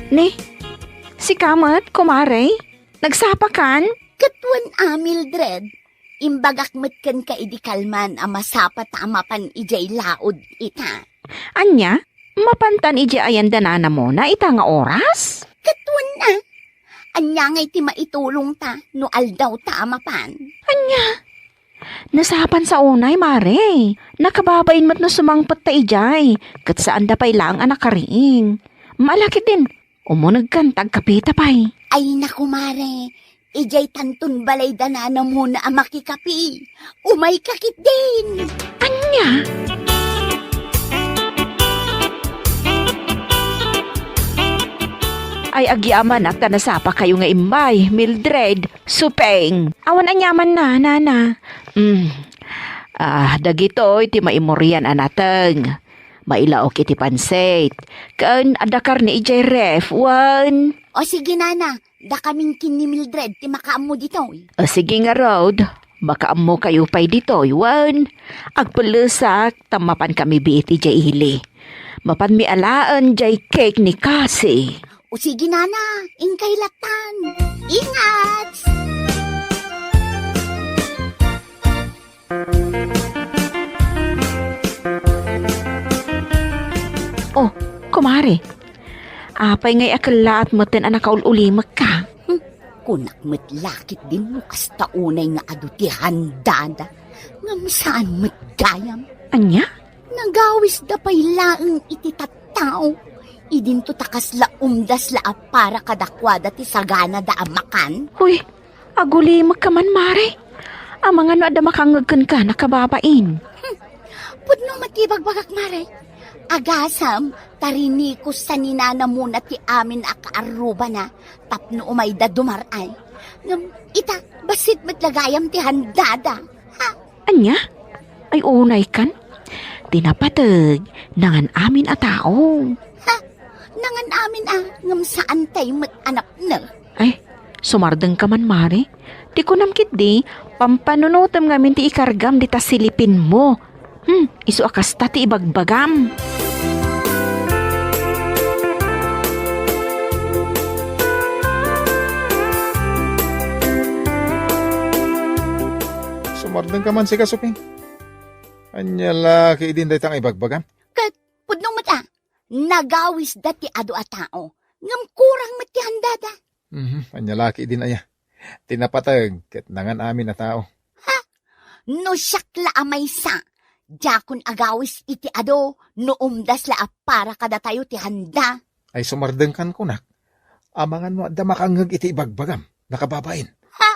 Ni, sika met, kumare? Nagsapakan? Ket wen a, Mildred, imbagak met kenka idi kalman a masapa ta a mapan idiay laod ita. Ania? Mapantan idiay ayan da nanamona ita nga oras? Ket wen a, ania ngay ti maitulongta no aldawta a mapan? Ania? Nasapan sa unay, mare. Nakababain met no sumangpet ta idiay, ket saan da pay laeng a nakariing. Malakit din, umunegkan ta agkapita pay. Ay, naku, mare. Idiay tanton balay da nanamona a makikapi. Umayka ketdin. Ania? Ay, agyamanak ta nasapa kayo nga immay, Mildred, Supeng. Awan aniaman na, nana. Mm. Ah, dagitoy ti maimurian a nateng. Mailaok iti pansit. Ken adda karne idiay ref, wen? O sige, nana. Dakamin ken ni Mildred ti makaammo ditoy. O sige ngarud, makaammo kayo pay ditoy, wen? Agpellesak ta mapan kami biit idiay ili. Mapan mi alaen diay cake ni Cassie. O sige, nana, inkay lattan. Ingat! Oh, kumare. Apay ngay a kellaat meten a nakaul-ulimekka? Hmm, kunak met lakit din no kasta unay nga adu ti handada. Ngem saan met gayam. Ania? Nagawisda pay laeng iti tattao. Idinto ta kasla umdas la a para kadakuada ti saganada a makan. Hoy, agulimekka man, mare. Amangan no adda makangngeg kenka, nakababain. Hmm. Pudno met ti ibagbagak, mare. Agasem, ta rinikos sa ni nanamona ti amin a kaarrubana tapno umayda dumar-ay. Ngem ita, bassit met la gayam ti handada. Ha? Ania? Ay, unay kan? Ti napateg, nangan-amin a tao. Ha? Nangan-amin a, ngem saan tay met a napnek? Ay, sumardengka man, mare. Ti kunam ketdi, pampanunotem ngamin ti ikargam dita silipinmo. Hmm, isu a kasta ti ibagbagam. Sumardengka man sika, Suping. Ania la ketdin dayta nga ibagbagam? Ket pudno met a, nagawisda ti adu a tao, ngem kurang met ti handada. Mhm, ania la ketdin aya? Ti napateg ket nangan-amin a tao. Ha? No siak la a maysa, diakon agawis iti adu no umdas la a para kadatayo ti handa. Ay, sumardengkan kunak. Amangan no adda makangngeg iti ibagbagam, nakababain. Ha?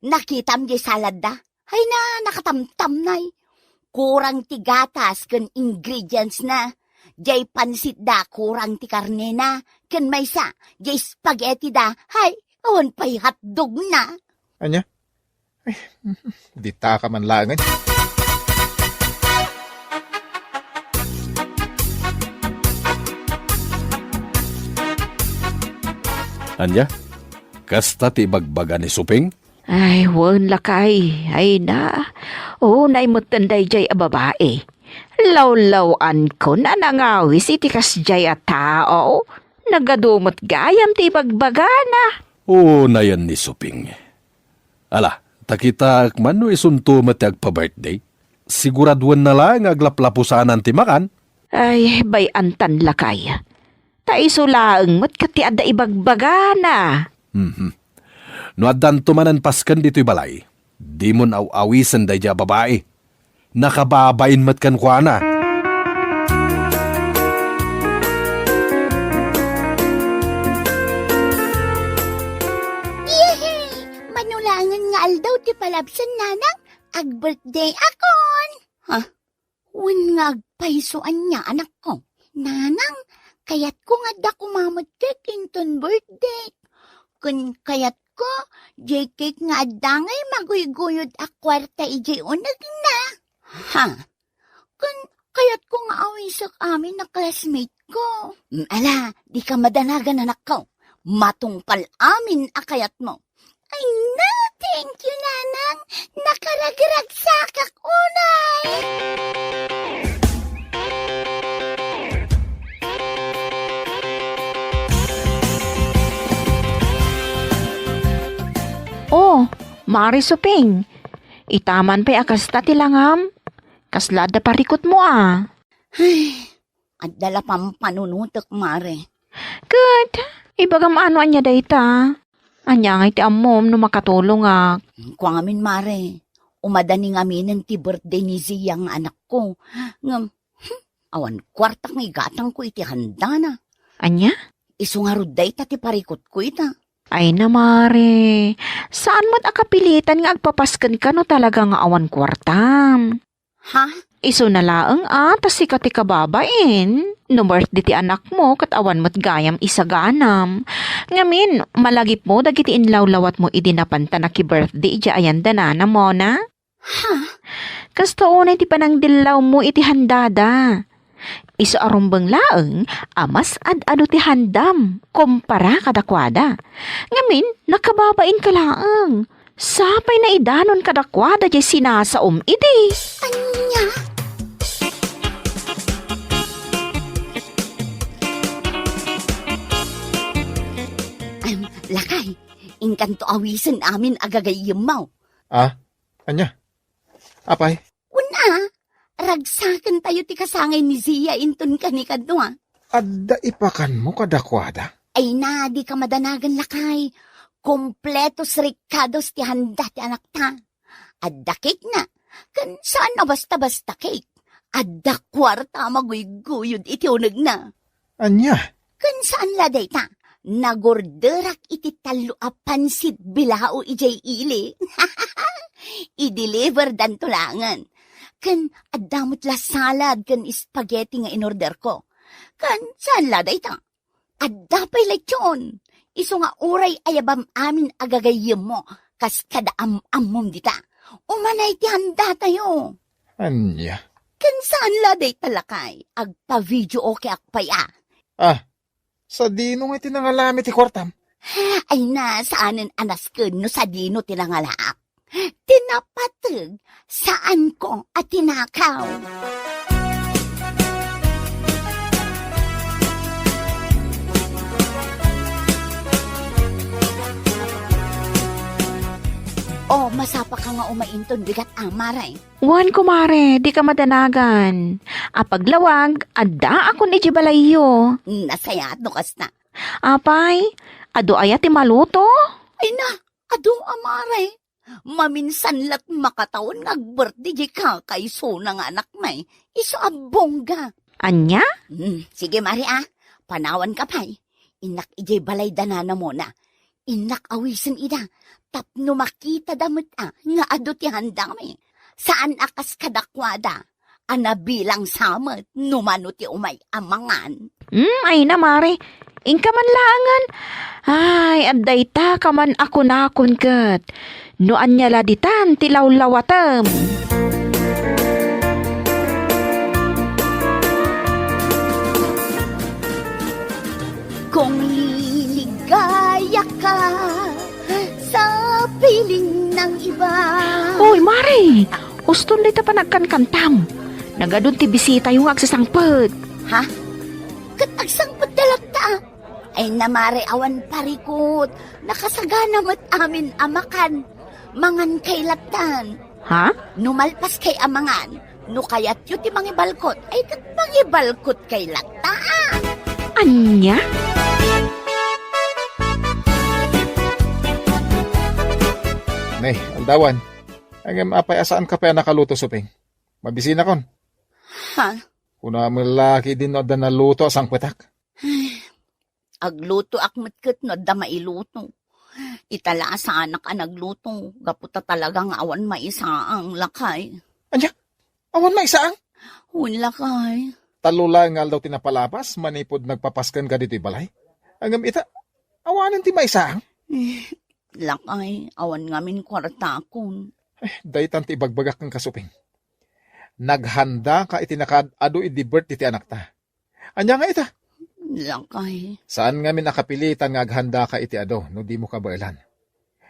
Nakitam di saladda? Ay na, nakatamtamnay. Kurang ti gatas ken ingredients na. Jay pansit da, kurang ti karne na. Ken maysa, jay spaghetti da. Hay, awan pay hotdog na. Ania? Ay, dita ka man laengen. Ania? Kasta ti ibagbaga ni Suping? Ay, wen, lakay. Ay na. Unay metten dayjay a babai. Lawlaw-ankon a nangawis iti kasjay a tao. Nagadu met gayam ti ibagbagana. Unayen ni Suping. Ala, ta kitaek man no isunto met ti agpa-birthday. Siguraduenna la nga aglaplapusanan ti makan. Ay, bay-antan, lakay. Ta isu laeng met ket ti adda ibagbagana. Mhm. No addanto manen pasken ditoy balay, Dimon aw-awisen daydiay a babai. Nakababain met kenkuana. Yehey! Mano laengen nga aldaw ti palabsen, Nanang, ag-birthday-akon. Ha? Wen nga agpayso ania, anakko? Nanang, kayatko nga adda koma met cake inton birthday. Ken kayatko, diay cake nga adda ngay maguyguyod a kuarta idiay unegna. Ha? Ken kayatko nga awisek amin a classmate ko. Mm, ala, dika madanagan, anakko. Matungpal amin a kayatmo. Ay na, thank you, Nanang. Nakaragragsakak unay. Oh, Mare Suping, itaman pay a kasta ti langam. Kasla adda parikutmo a? Ay, adda la pampanunotek, Mare. Ket, ibagam ano ania dayta? Ania ngay ti ammom no makatulongak? Kua ngamin, Mare, umadani ngaminen ti birthday ni Zia nga anakko. Ngem, hmm, awan kuartak nga igatangko iti handana. Ania? Isu ngarud dayta ti parikutko ita. Ay na, Mare, saan met a kapilitan nga agpapaskenka no talaga nga awan kuartam. Ha? Isuna laeng a ta sika ti kababain. No birthday ti anakmo ket awan met gayam isaganam. Ngamin, malagipmo dagiti inlawlawatmo idi napanta naki-birthday idiay ayan da nana, Mona? Ha? Kasta unay ti panangdillawmo iti handada. Isu a rumbeng laeng a mas ad-adu ti handam kumpara kadakuada. Ngamin, nakababainka laeng. Sapay naidanon kadakuada diay sinasaom idi. Ania? Em, lakay, inkanto awisen amin a gagayyemmo. Ah, ania? Apay? Wen a, ragsakentayo ti kasangay ni Zia inton kanikadua. Adda ipakanmo kadakuada? Ay na, dika madanagan, lakay. Kompletos rikados ti handa ti anakta. Adda cake na, ken saan a basta-basta cake. Adda kuarta a maguyguyod iti unegna. Ania? Ken saan la dayta, nagorderak iti tallo a pansit bilao idiay ili. I-deliver danto laengen. Ken adda met la salad ken spaghetti nga inorderko. Ken saan la dayta, adda pay lechon. Isu nga uray ayabam amin a gagayyemmo kas kada am-ammom dita. Umanay ti handatayo. Ania? Ken saan la dayta, lakay, agpa-video okay ak pay a. Ah, sadino nga ti nangalami ti kuartam? Ay na, saanen a nasken no sadino ti nangalaak. Ti napateg, saanko a tinakaw. O, masapaka nga umay inton bigat, Mare. Wen, kumare, dika madanagan. Apaglawag, addaakon idiay balayyo. Nasayaat no kasta. Apay, adu aya ti maluto? Ay na, adu, Mare. Maminsan la't makatawen nga agbirthday diay kakaisuna nga anakmi. Isu a bongga. Ania? Hmm, sige, Mare, a. Panawanka pay. Innak idiay balay da Nana Mona. Innak awisen ida tapno makitada met a nga adu ti handami. Saan a kas kadakuada a nabilang sa met no mano ti umay a mangan. Hmm, ay na, Mare. Inka man laengen. Ay, adda ita ka man a kunakon ket. No ania la ditan ti lawlawatem? Kung liligaya ka sa piling ng iba. Hoy, Mare! Uston dayta panagkankantam. Nagadun ti bisitayo nga agsasangpet. Ha? Ket agsangpet da latta? Ay na, Mare, awan parikut. Nakasagana met amin a makan. Mangan kay lattan. Ha? No malpas kay a mangan, no kayatyo ti mangibalkot, ay ket mangibalkot kay latta. Ania? Ne, aldawan. Ngem apay a saanka pay a nakaluto, Suping? Mabisinakon. Ha? Kuna met la ketdin no adda naluto a sangpetak. Aglutoak met ket no adda mailuto. Ita la a saanak a nagluto, gapu ta talaga nga awan maisaang, lakay. Ania? Awan maisaang? Wen, lakay. Tallo laeng nga aldaw ti napalabas manipud nagpapaskenka ditoy balay. Ngem ita, awanen ti maisaang? Eh, lakay, awan ngamin kuartakon. Eh, daytan ti ibagbagak kenka, Suping. Naghandaka iti nakaad-adu idi birthday ti anakta. Ania nga ita? Lakay. Saan ngamin a kapilitan nga aghandaka iti adu no dimo kabaelan.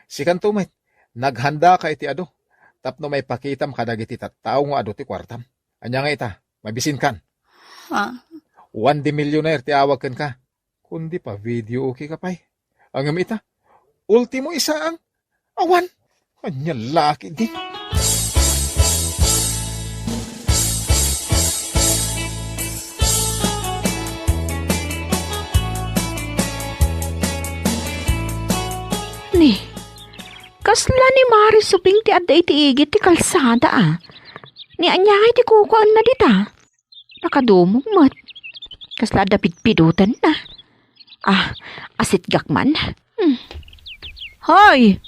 Sikanto met, naghandaka iti adu tapno maipakitam kadagiti tattao nga adu ti kuartam. Ania nga ita? Mabisinkan. Ha? Juan de Millionaire ti awag kenka. Kundi pa-video okay ka pay. Ngem ita, ultimo isaang. Awan. Ania la ketdi? Ni, kasla ni Mari Suping ti adda iti igid ti kalsada, a. Ni ania nga iti kukuaenna dita? Nakadumog met. Kasla adda pidpidotenna. Ah, asitgak man. Hmm. Hoy!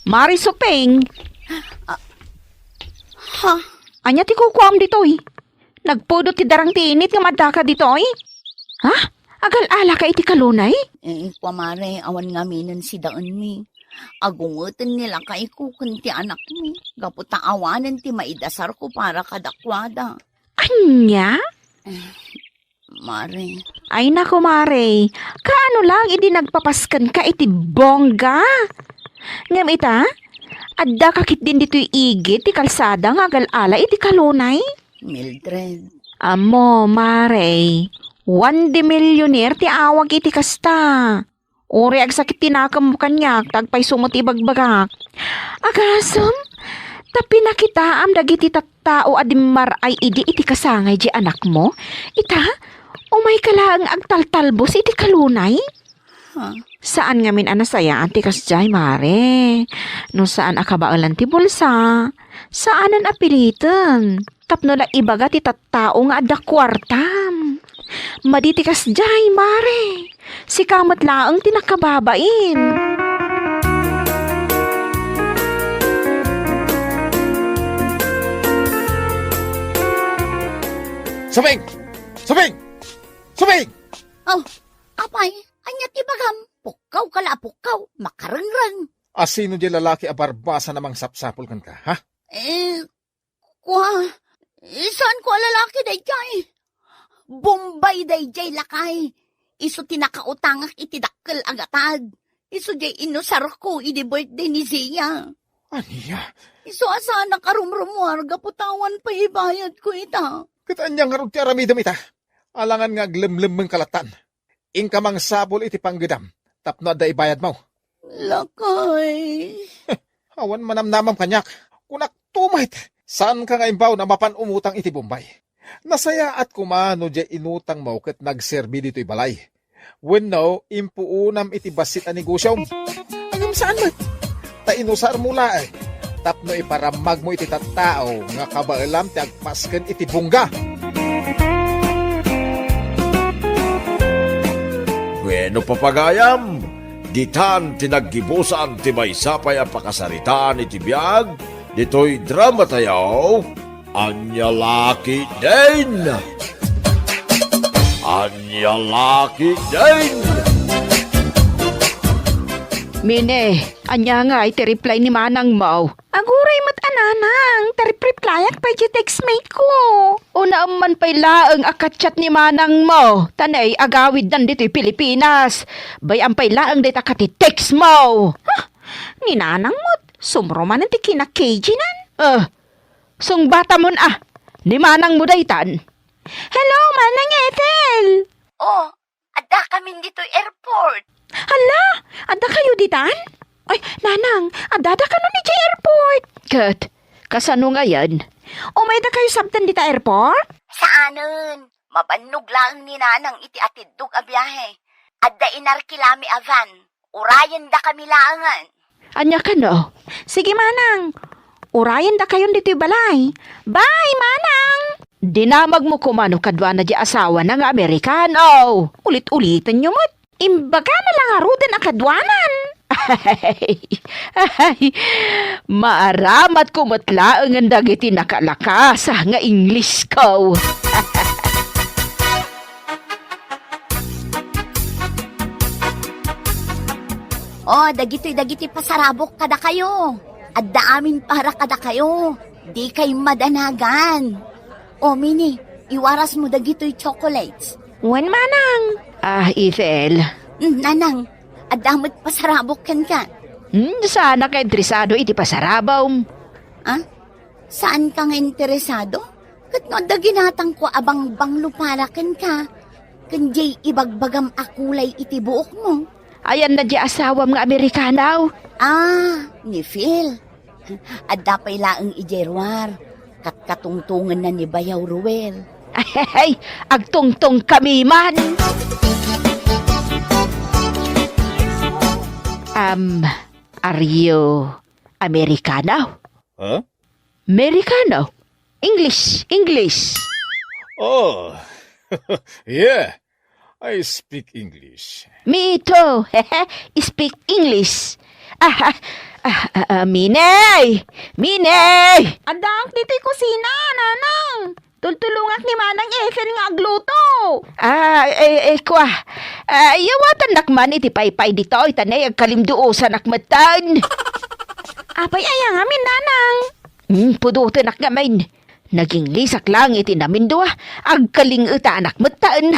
Mari Suping! Ah, ha? Ania ti kukuam ditoy? Nagpudot ti darang ti init ngem addaka ditoy? Ha? Agal-alaka iti kalunay? Eh, kua, Mare, awan ngaminen sidaenmi. Agungeten ni lakayko ken ti anakmi, gapu ta awanen ti maidasarko para kadakuada. Ania? Eh, Mare. Ay, naku, Mare. Kaano lang idi nagpapaskenka iti bongga? Ngem ita, addaka ketdin ditoy igid ti kalsada nga agal-ala iti kalunay? Mildred. Ammo, Mare, Juan de Millionaire ti awag iti kasta. Uray agsakit ti nakemmo kaniak, ta agpayso met ti ibagbagak. Agasem, ta pinakitaam dagiti tattao a dimmar-ay idi iti kasangay diay anakmo? Ita, umayka laeng agtaltalbos iti kalunay? Ha? Saan ngamin a nasayaan ti kasdiay, Mare. No saan a kabaelan ti bulsa, saanen a piliten. Tapno la ibaga ti tattao nga adda kuartam. Madi ti kasdiay, Mare. Sika met laeng ti nakababain. Suping! Suping! Suping! Oh, apay, ania ti bagam? Pukkaw ka la a pukkaw, makarengreng. A sino diay lalaki a barbasa a mangsapsapul kenka, ha? Eh, Kua, saan ko a lalaki daydiay? Bombay daydiay, lakay. Isu ti nakautangak iti dakkel a gatad. Isu diay inusarko idi birthday ni Zia. Ania? Isu a saanak a rumrumuar gapu ta awan pay ibayadko ita. Ket ania ngarud ti aramidem ita? Alangan nga aglemlemmengka lattan. Inka mangsapul iti panggedam tapno adda ibayadmo. Lakay. Awan manamnamam kaniak. Kunakto met, saanka nga imbaon a mapan umutang iti Bombay. Nasayaat koma no diay inutangmo ket nagserbi ditoy balay. Wenno, impuonam iti bassit a negosiom. Ngem saan met. Ta inusarmo laeng tapno iparammagmo iti tattao nga kabaelam ti agpasken iti bongga. Bueno, papagayam, ditan ti naggibusan ti maysa pay a pakasaritaan iti biag ditoy drama tayo. Ania la ketdin? Ania la ketdin? Mine, ania ngay ti reply ni manangmo? Aguray met a nanang, ta rep-replyan pay ti textmate ko. Unaem man pay laeng a ka-chat ni manangmo, ta nay agawidnan ditoy Pilipinas. Bay-am pay laeng dayta ket ti textmo. Huh? Ni nanang met, sumro manen ti kina-K G nan. Eh, Sungbatamon a, ni manangmo daytan. Hello, Manang Ethel! Oh, addakamin ditoy airport. Hala, adda kayo ditan? Ay, nanang, addada kano ni jay airport? Ket, kasano ngayan? Umayda kayo sabtan dita airport? Saanen, mabannog laeng ni nanang iti atiddog a biahe. Adda inarkilami a van. Urayendakami laengen. Ania kano? Sige, manang. Urayendakayon ditoy balay. Bye, Manang! Dinamagmo koma no kaduana diay asawana nga Amerikano. Ulit-ulitenyo met. Imbagana la ngaruden a kaduanan. Ay, ay, maaramatko met laengen dagiti nakalakas nga English ko. Oh, dagitoy dagiti pasarabok kadakayo. Adda amin para kadakayo. Dikay madanagan. Oh, Mini, iwarasmo dagitoy chocolates. Wen, Manang. Ah, Ethel. Mm, Nanang, adda met pasarabok kenka. Hmm, saanka interesado iti pasarabom. Ah? Saanka nga interesado? Ket no adda ginatangko a bangbanglo para kenka, ken diay ibagbagam a kulay iti buokmo. Ayanna diay asawam nga Amerikano? Ah, ni Phil. Adda pay laeng idiay ruar, katkatungtongenna ni Bayaw Ruel. Ay, agtungtongkami man. Um, are you Americano? Huh? Americano? English, English. Oh, yeah. I speak English. Me too. Speak English. Ah, ah, ah, ah, ah, Minay! Minay! Addaak ditoy kusina, Nanang. Tultulongak ni Manang Ethel nga agluto. Ah, eh, eh, kwa. Ah, yawatannak man iti paypay ditoy, ta nay agkalimduosanak metten. Apay aya ngamin, Nanang? Hmm, pudotenak ngamin. Nag-Inglisak lang iti namindua, agkalingetanak metten.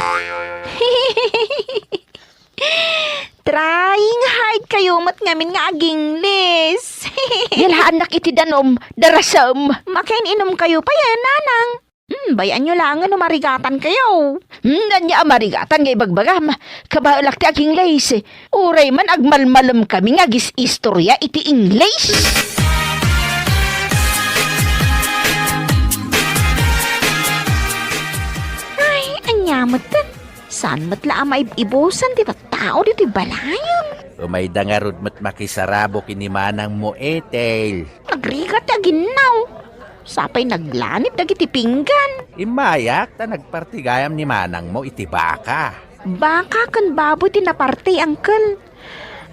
Trying hard kayo met ngamin nga ag-Ingles. Yalaannak iti danum, darasem. Makin-inom kayo pay, eh, Nanang. Hmm, bay-anyo laengen no marigatan kayo. Hmm, ania a marigatan nga ibagbagam? Kabaelak ti ag-Ingles. Uray man agmalmalem kami nga agis-istorya iti English. Ay, ania met? Saan met la a maib-ibusan ti tattao ditoy balayen? Umayda ngarud met makisarabok ken ni manangmo, Ethel. Agrigat ti aginnaw. Sapay naglanib dagiti pinggan. Immayak ta nagparti gayam ni manangmo iti baka. Baka ken baboy ti naparti, Uncle.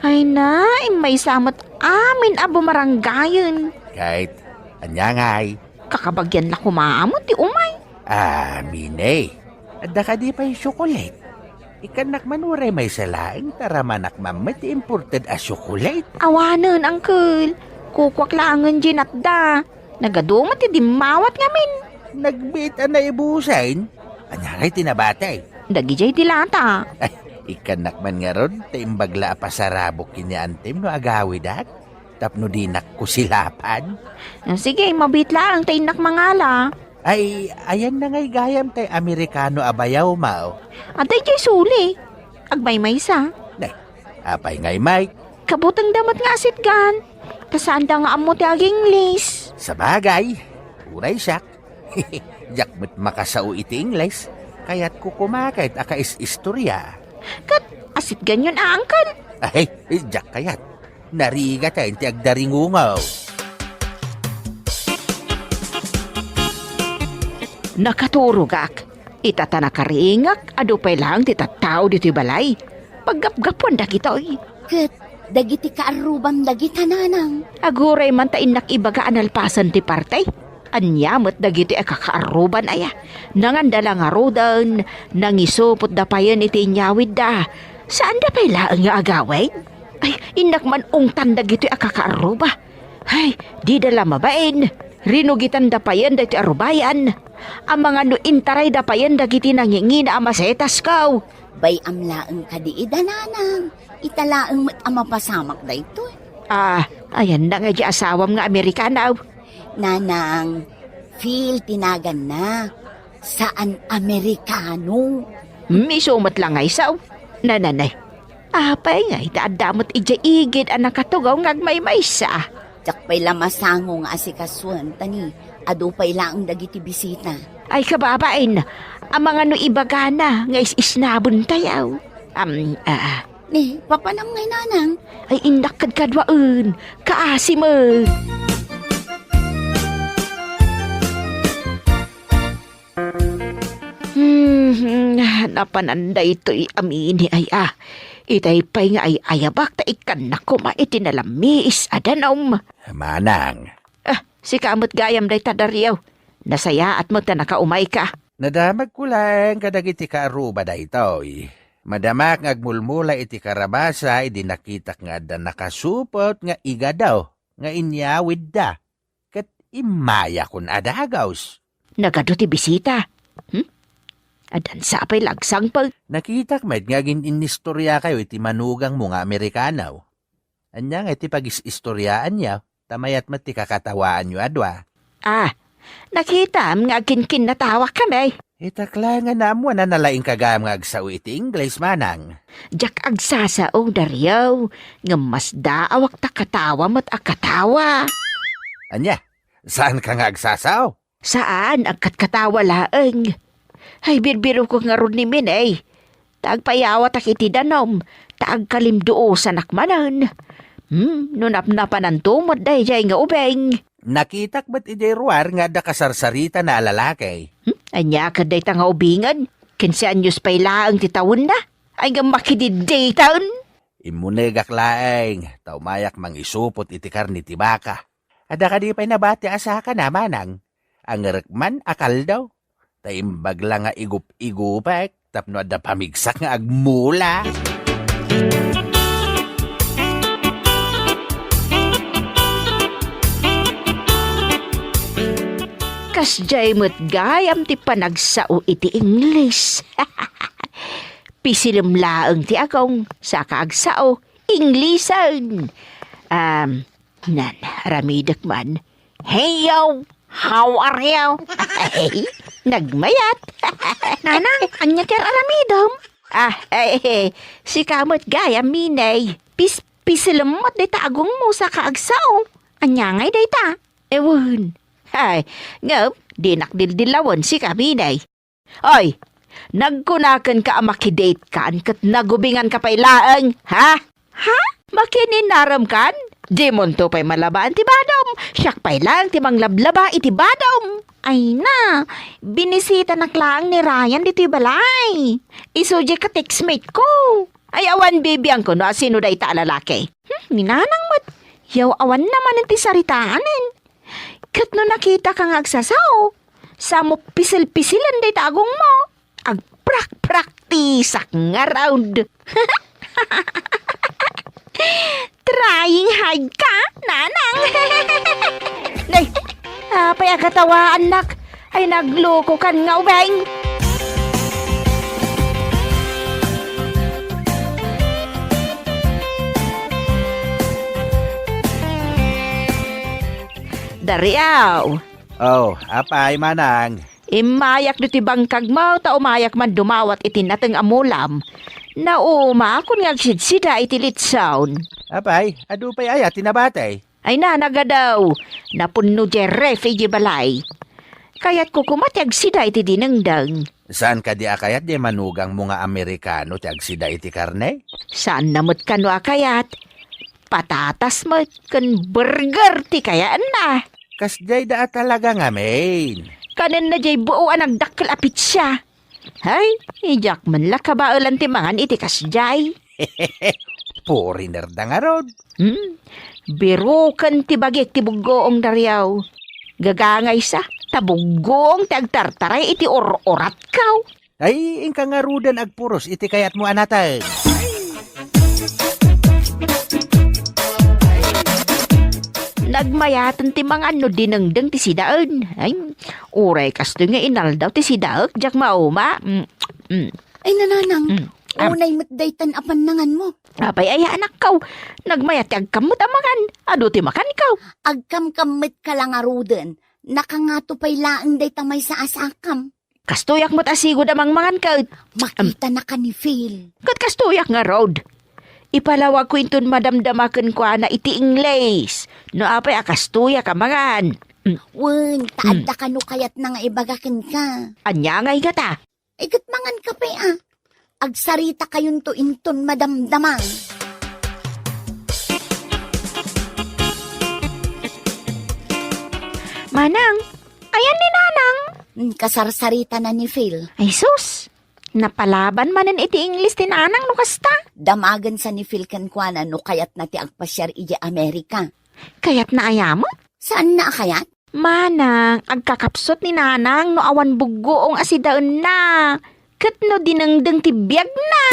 Ay na, immaysa met amin a bumarangayen. Ket, ania ngay? Kakabagian la koma met ti umay. Ah, Mine, adda kadi pay tsokolate? Ikkannak man uray maysa laeng ta ramanak man met ti imported a tsokolate. Awanen, Uncle. Kukuak laengen diay natda. Nagadu met ti dimmawat ngamin. Nagbiit a naibusen? Ania ngay ti nabati? Dagidiay ti lata. Ay, ikkannak man ngarud, ta imbag la a pasarabok ken ni antim no agawidak, tapno dinak kusilapan. Ah, sige, mabiit laeng ta innak mangala. Ay, ayanna ngay gayam tay Amerikano a bayaw, Mao. Adda idiay suli. Agmaymaysa. Nay, apay ngay, Mike? Kabutengda met nga asitgan. Ta saanda nga ammo ti ag-Ingles. Sabagay, uray siak. Diak met makasao iti Ingles. Kayatko koma ket a kais-istoria. Ket asitganyon a, Uncle? Ay, diak kayat. Narigaten ti agdaringungaw. Nakaturogak. Ita ta nakaringak, adu pay laeng ti tattao ditoy balay. Paggapgapuan dagitoy. Ket dagiti kaarrubam dagita, Nanang. Aguray man ta innak ibaga a nalpasen ti parte. Ania met dagitoy a kakaarruban aya? Nanganda la ngaruden, nangisupotda payen iti inyawidda. Saanda pay laeng nga agawid? Ay, innak man ungtan dagitoy a kakaarruba. Ay, dida la mabain. Rinugitanda payen daytoy a rubayan. Amangan no intarayda payen dagiti nangingina a masetas, kaw. Bay-am laeng kadi ida, Nanang. Ita laeng met a mapasamak daytoy. Ah, ayanna nga di asawam nga Amerikano. Nanang, Phil ti naganna. Saan Amerikano. Hmm, isu met la nga isu. Nananay. Apay nga ita adda met idiay igid a nakatugaw nga agmaymaysa. Diak pay la masango nga asikasuen, ta ni adu pay laeng dagiti bisita. Ay, kababain, amangan no ibagana nga is-isnabentayo. Am, ah. Ni, papanam ngay, Nanang? Ay, innak kadkaduaen. Kaasi met. Napnapanan daytoy a Mini ay a. Itay pay nga ay-ayabak ta ikkannak koma iti nalamiis a danum. Manang. Ah, sika met gayam dayta, Dario. Nasayaat met ta nakaumayka. Nadamagko laeng kadagiti kaaruba daytoy. Madamak nga agmulmula iti karabasa idi nakitak nga adda nakasupot nga igado nga inyawidda. Ket immayakon a dagus. Nagadu ti bisita. Hmm? Addan sa pay lagsangpet. Nakitak met nga agin-innistoriakayo iti manugangmo nga Amerikano. Ania nga iti pagis-istoriaanyo, ta mayat met ti kakatawaanyo a dua. Ah, nakitam nga agkinkinnatawak kami. Itak la nga naammo a nalaing kagam nga agsao iti Ingles, manang. Diak agsasao, Dario, ngem masdaawak ta katawa met a katawa. Ania? Saan ka nga agsasao? Saan, agkatkatawa laeng. Ay, birbirokok ngarud ni Miney. Ta agpayawatak iti danum, ta agkalimduosanak manen. Hmm, no napnapananto met daydiay nga ubing. Nakitak met idiay ruar nga adda kasarsaritana a lalaki. Hmm, ania ket dayta nga ubingen? Kinse anyos pay laeng ti tawenna. Ay, nga makididditaen. Immunegak laeng, ta umayak mangisupot iti karne ti baka. Adda kadi pay nabati a sakana, manang? Angerek man a kaldo. Ta imbag la nga igup-igupek tapno adda pamigsak nga agmula. Kasdiay met gayam ti panagsao iti Ingles. Pisilem laeng ti agong, saka agsao, Inglesen. Um, Nan, aramidek man. Hey, yo! How are you? Nagmayat. Nanang, ania ti ar-aramidem? Ah, eh, eh, sika met gayam, Miney. Pis-, pisilem met dayta agongmo saka agsao. Ania ngay dayta? Ewan. Ay, ngem, dinak dildilawen sika, Miney. Oy, nagkunakenka a makidatekan ket nagubinganka pay laeng, ha? Ha? Makininaremkan? Dimonto pay malabaan ti badom. Siak pay laeng ti manglablaba iti badom. Ay na, binisitanak laeng ni Ryan ditoy balay. Isu diay ka-textmate ko. Ay, awan bibiangko no asino dayta a lalaki. Hmm, ni Nanang met. Yaw, awan na manen ti saritaanen. Ket no nakitaka nga agsasao, samo pisil-pisilen dayta agongmo. Agprakpraktisak ngarud. Trying hard ka, Nanang. Nay, apay a katawaannak? Ay, naglokokan nga ubing. Dariaw. Oh, apay, Manang? Immayak ditoy bangkagmo, ta umayak man dumawat iti nateng a mulam. Naumaakon nga agsidsida iti litson. Apay, adu pay aya ti nabati? Ay na, nagadaw. Napunno diay ref idiay balay. Kayatko koma ti agsida iti dinengdeng. Saan kadi a kayat diay manugangmo nga Amerikano ti agsida iti karne? Saanna met kano a kayat. Patatas met ken burger ti kayaenna. Kasdiay da a talaga ngamin. Kanenna diay buo a nagdakkel a pitsa. Hay, diak man la kabaelan ti mangan iti kasdiay. Foreigner da ngarud. Hmm? Biroken ti bagik ti buggoong, Dariaw. Gagangaysa, ta buggoong ti agtartaray iti ur-uratko. Ay, inka ngaruden agpuros iti kayatmo a nateng. Nagmayaten ti mangan no dinengdeng ti sidaen. Ay, uray kastoy nga inaldaw ti sidaek, diak mauma. Mm, mm. Ay, nanang, mm, am, unay met daytan a pannanganmo. Apay aya, anakko? Nagmayat ti agkam met a mangan. Adu ti makanko. Agkamkam met ka la ngaruden. Nakangato pay laeng dayta maysa a sakam. Kastoyak met a sigud a mangmangan ket. Makitanaka ni Phil. Ket kastoyak ngarud. Ipalawagko inton madamdama kenkuana iti Ingles. No apay a kastoyak a mangan. Mm. Wen, ta, mm, adda kano kayatna nga ibaga kenka. Ania ngay ngata? Ay, ket mangan ka pay a. Agsaritakayon to inton madamdama. Manang, ayan ni Nanang? Hmm, kasarsaritana ni Phil. Ay, sus! Napalaban manen iti Ingles ti nanang no kasta. Damagensa ni Phil kenkuana no kayatna ti agpasiar idiay Amerika. Kayatna aya met? Saanna a kayat? Manang, agkakapsut ni nanang no awan buggoong a sidaenna. Ket no dinengdeng ti biagna.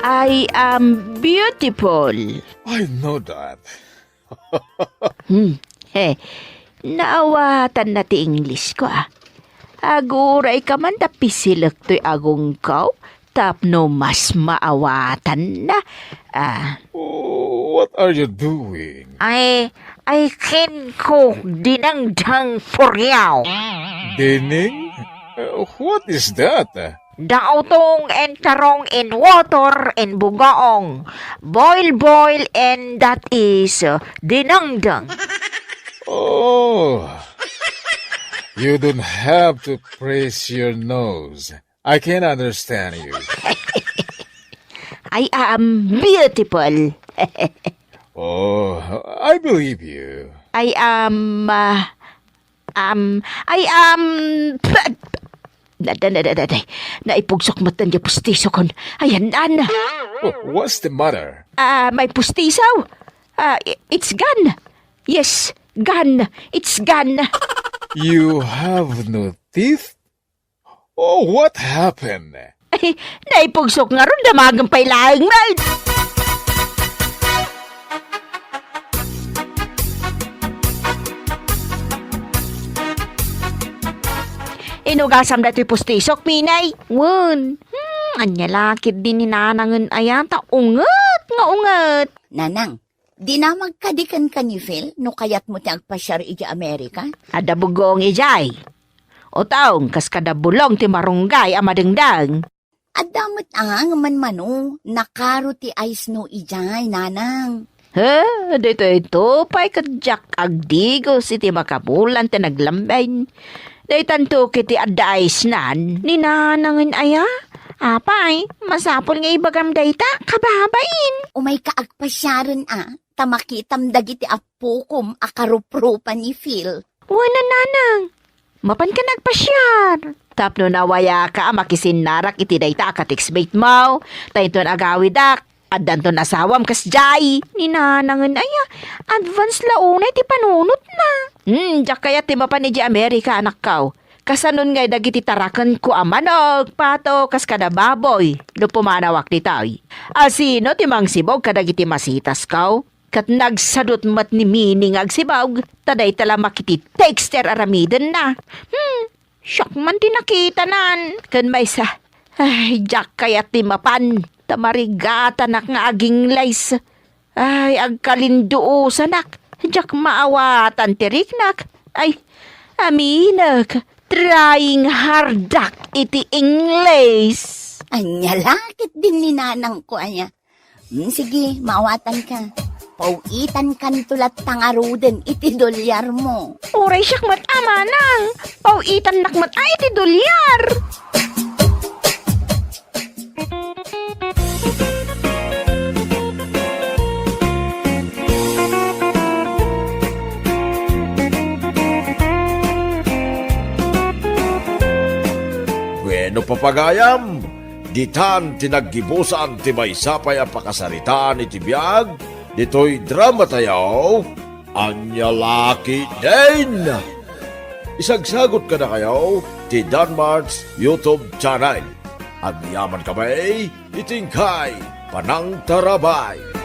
I am beautiful. I know that. Hmm. He, naawatanna ti English ko, ah. Aguray ka man ta pisilek toy agongko tapno mas maawatanna. Ah. Oh, what are you doing? I, I can cook dinengdeng for you. Dining? Uh, what is that? Dautong and tarong in water in bugaong. Boil, boil, and that is, uh, dinengdeng. Oh, you don't have to praise your nose. I can understand you. I am beautiful. Oh, I believe you. I am, uh, Um, I am, na, na, na, na, na, naipugsok met ti pustisokon. Ayan, an. Oh, what's the matter? Ah, may pustiso. Ah, i-, it's gone. Yes, gone. It's gone. You have no teeth? Oh, what happened? Ay, naipugsok ngarud, damagen pay laeng met. Inugasam daytoy pustisok, Minay? Wen. Hmm, ania la ketdi ni Nanangen aya, ta unget nga unget. Nanang, dinamag kadi kenka ni Phil no kayatmo ti agpasiar idiay Amerika? Adda buggoong idiay. Utong, kas kada bulong ti marunggay a madengdeng. Adda met a nga manmano, nakaro ti ice-no idiay, Nanang. He, ditoy to pay ket diak agdigos iti makabulan ti naglamben. Daytanto ket ti adda ice-nan. Ni Nanangen aya? Apay, masapul nga ibagam dayta, kababain. Umayka agpasiaren a, ta makitam dagiti appokom a karupropa ni Phil. Wen a, Nanang. Mapanka agpasiar. Tapno nawayaka a makisinnarak iti dayta a ka-textmate mo, ta inton agawidak, addanton asawam kasdiay. Ni Nanangen aya, advance la unay ti panunotna. Hmm, diak kayat ti mapan idiay Amerika, anakko. Kasanon ngay dagiti tarakenko a manok, pato, kas kada baboy, no pumanawak ditoy. Asino ti mangsibog kadagiti masitasko? Ket nagsadut met ni Mini nga agsibog, ta dayta la makiti texter aramidenna. Hmm, siak man ti nakitanan. Ken maysa, ay, diak kayat ti mapan, ta marigatanak nga aginglays. Ay, agkalinduosanak, diak maawatan ti riknak. Ay, aminek, trying hardak iti Ingles. Ania la ketdin ni Nanangko aya? Hmm, sige, maawatanka. Paw-itankanto latta ngaruden iti dolyarmo. Uray siak met a, Manang. Paw-itannak met a iti dolyar. Bueno, papagayam, ditan ti naggibusan ti maysa pay a pakasaritaan iti biag ditoy dramatayo, Ania La Ketdin. Isagsagut kadakayo ti Danmart's YouTube channel. Agyamankami iti inkay panangtarabay.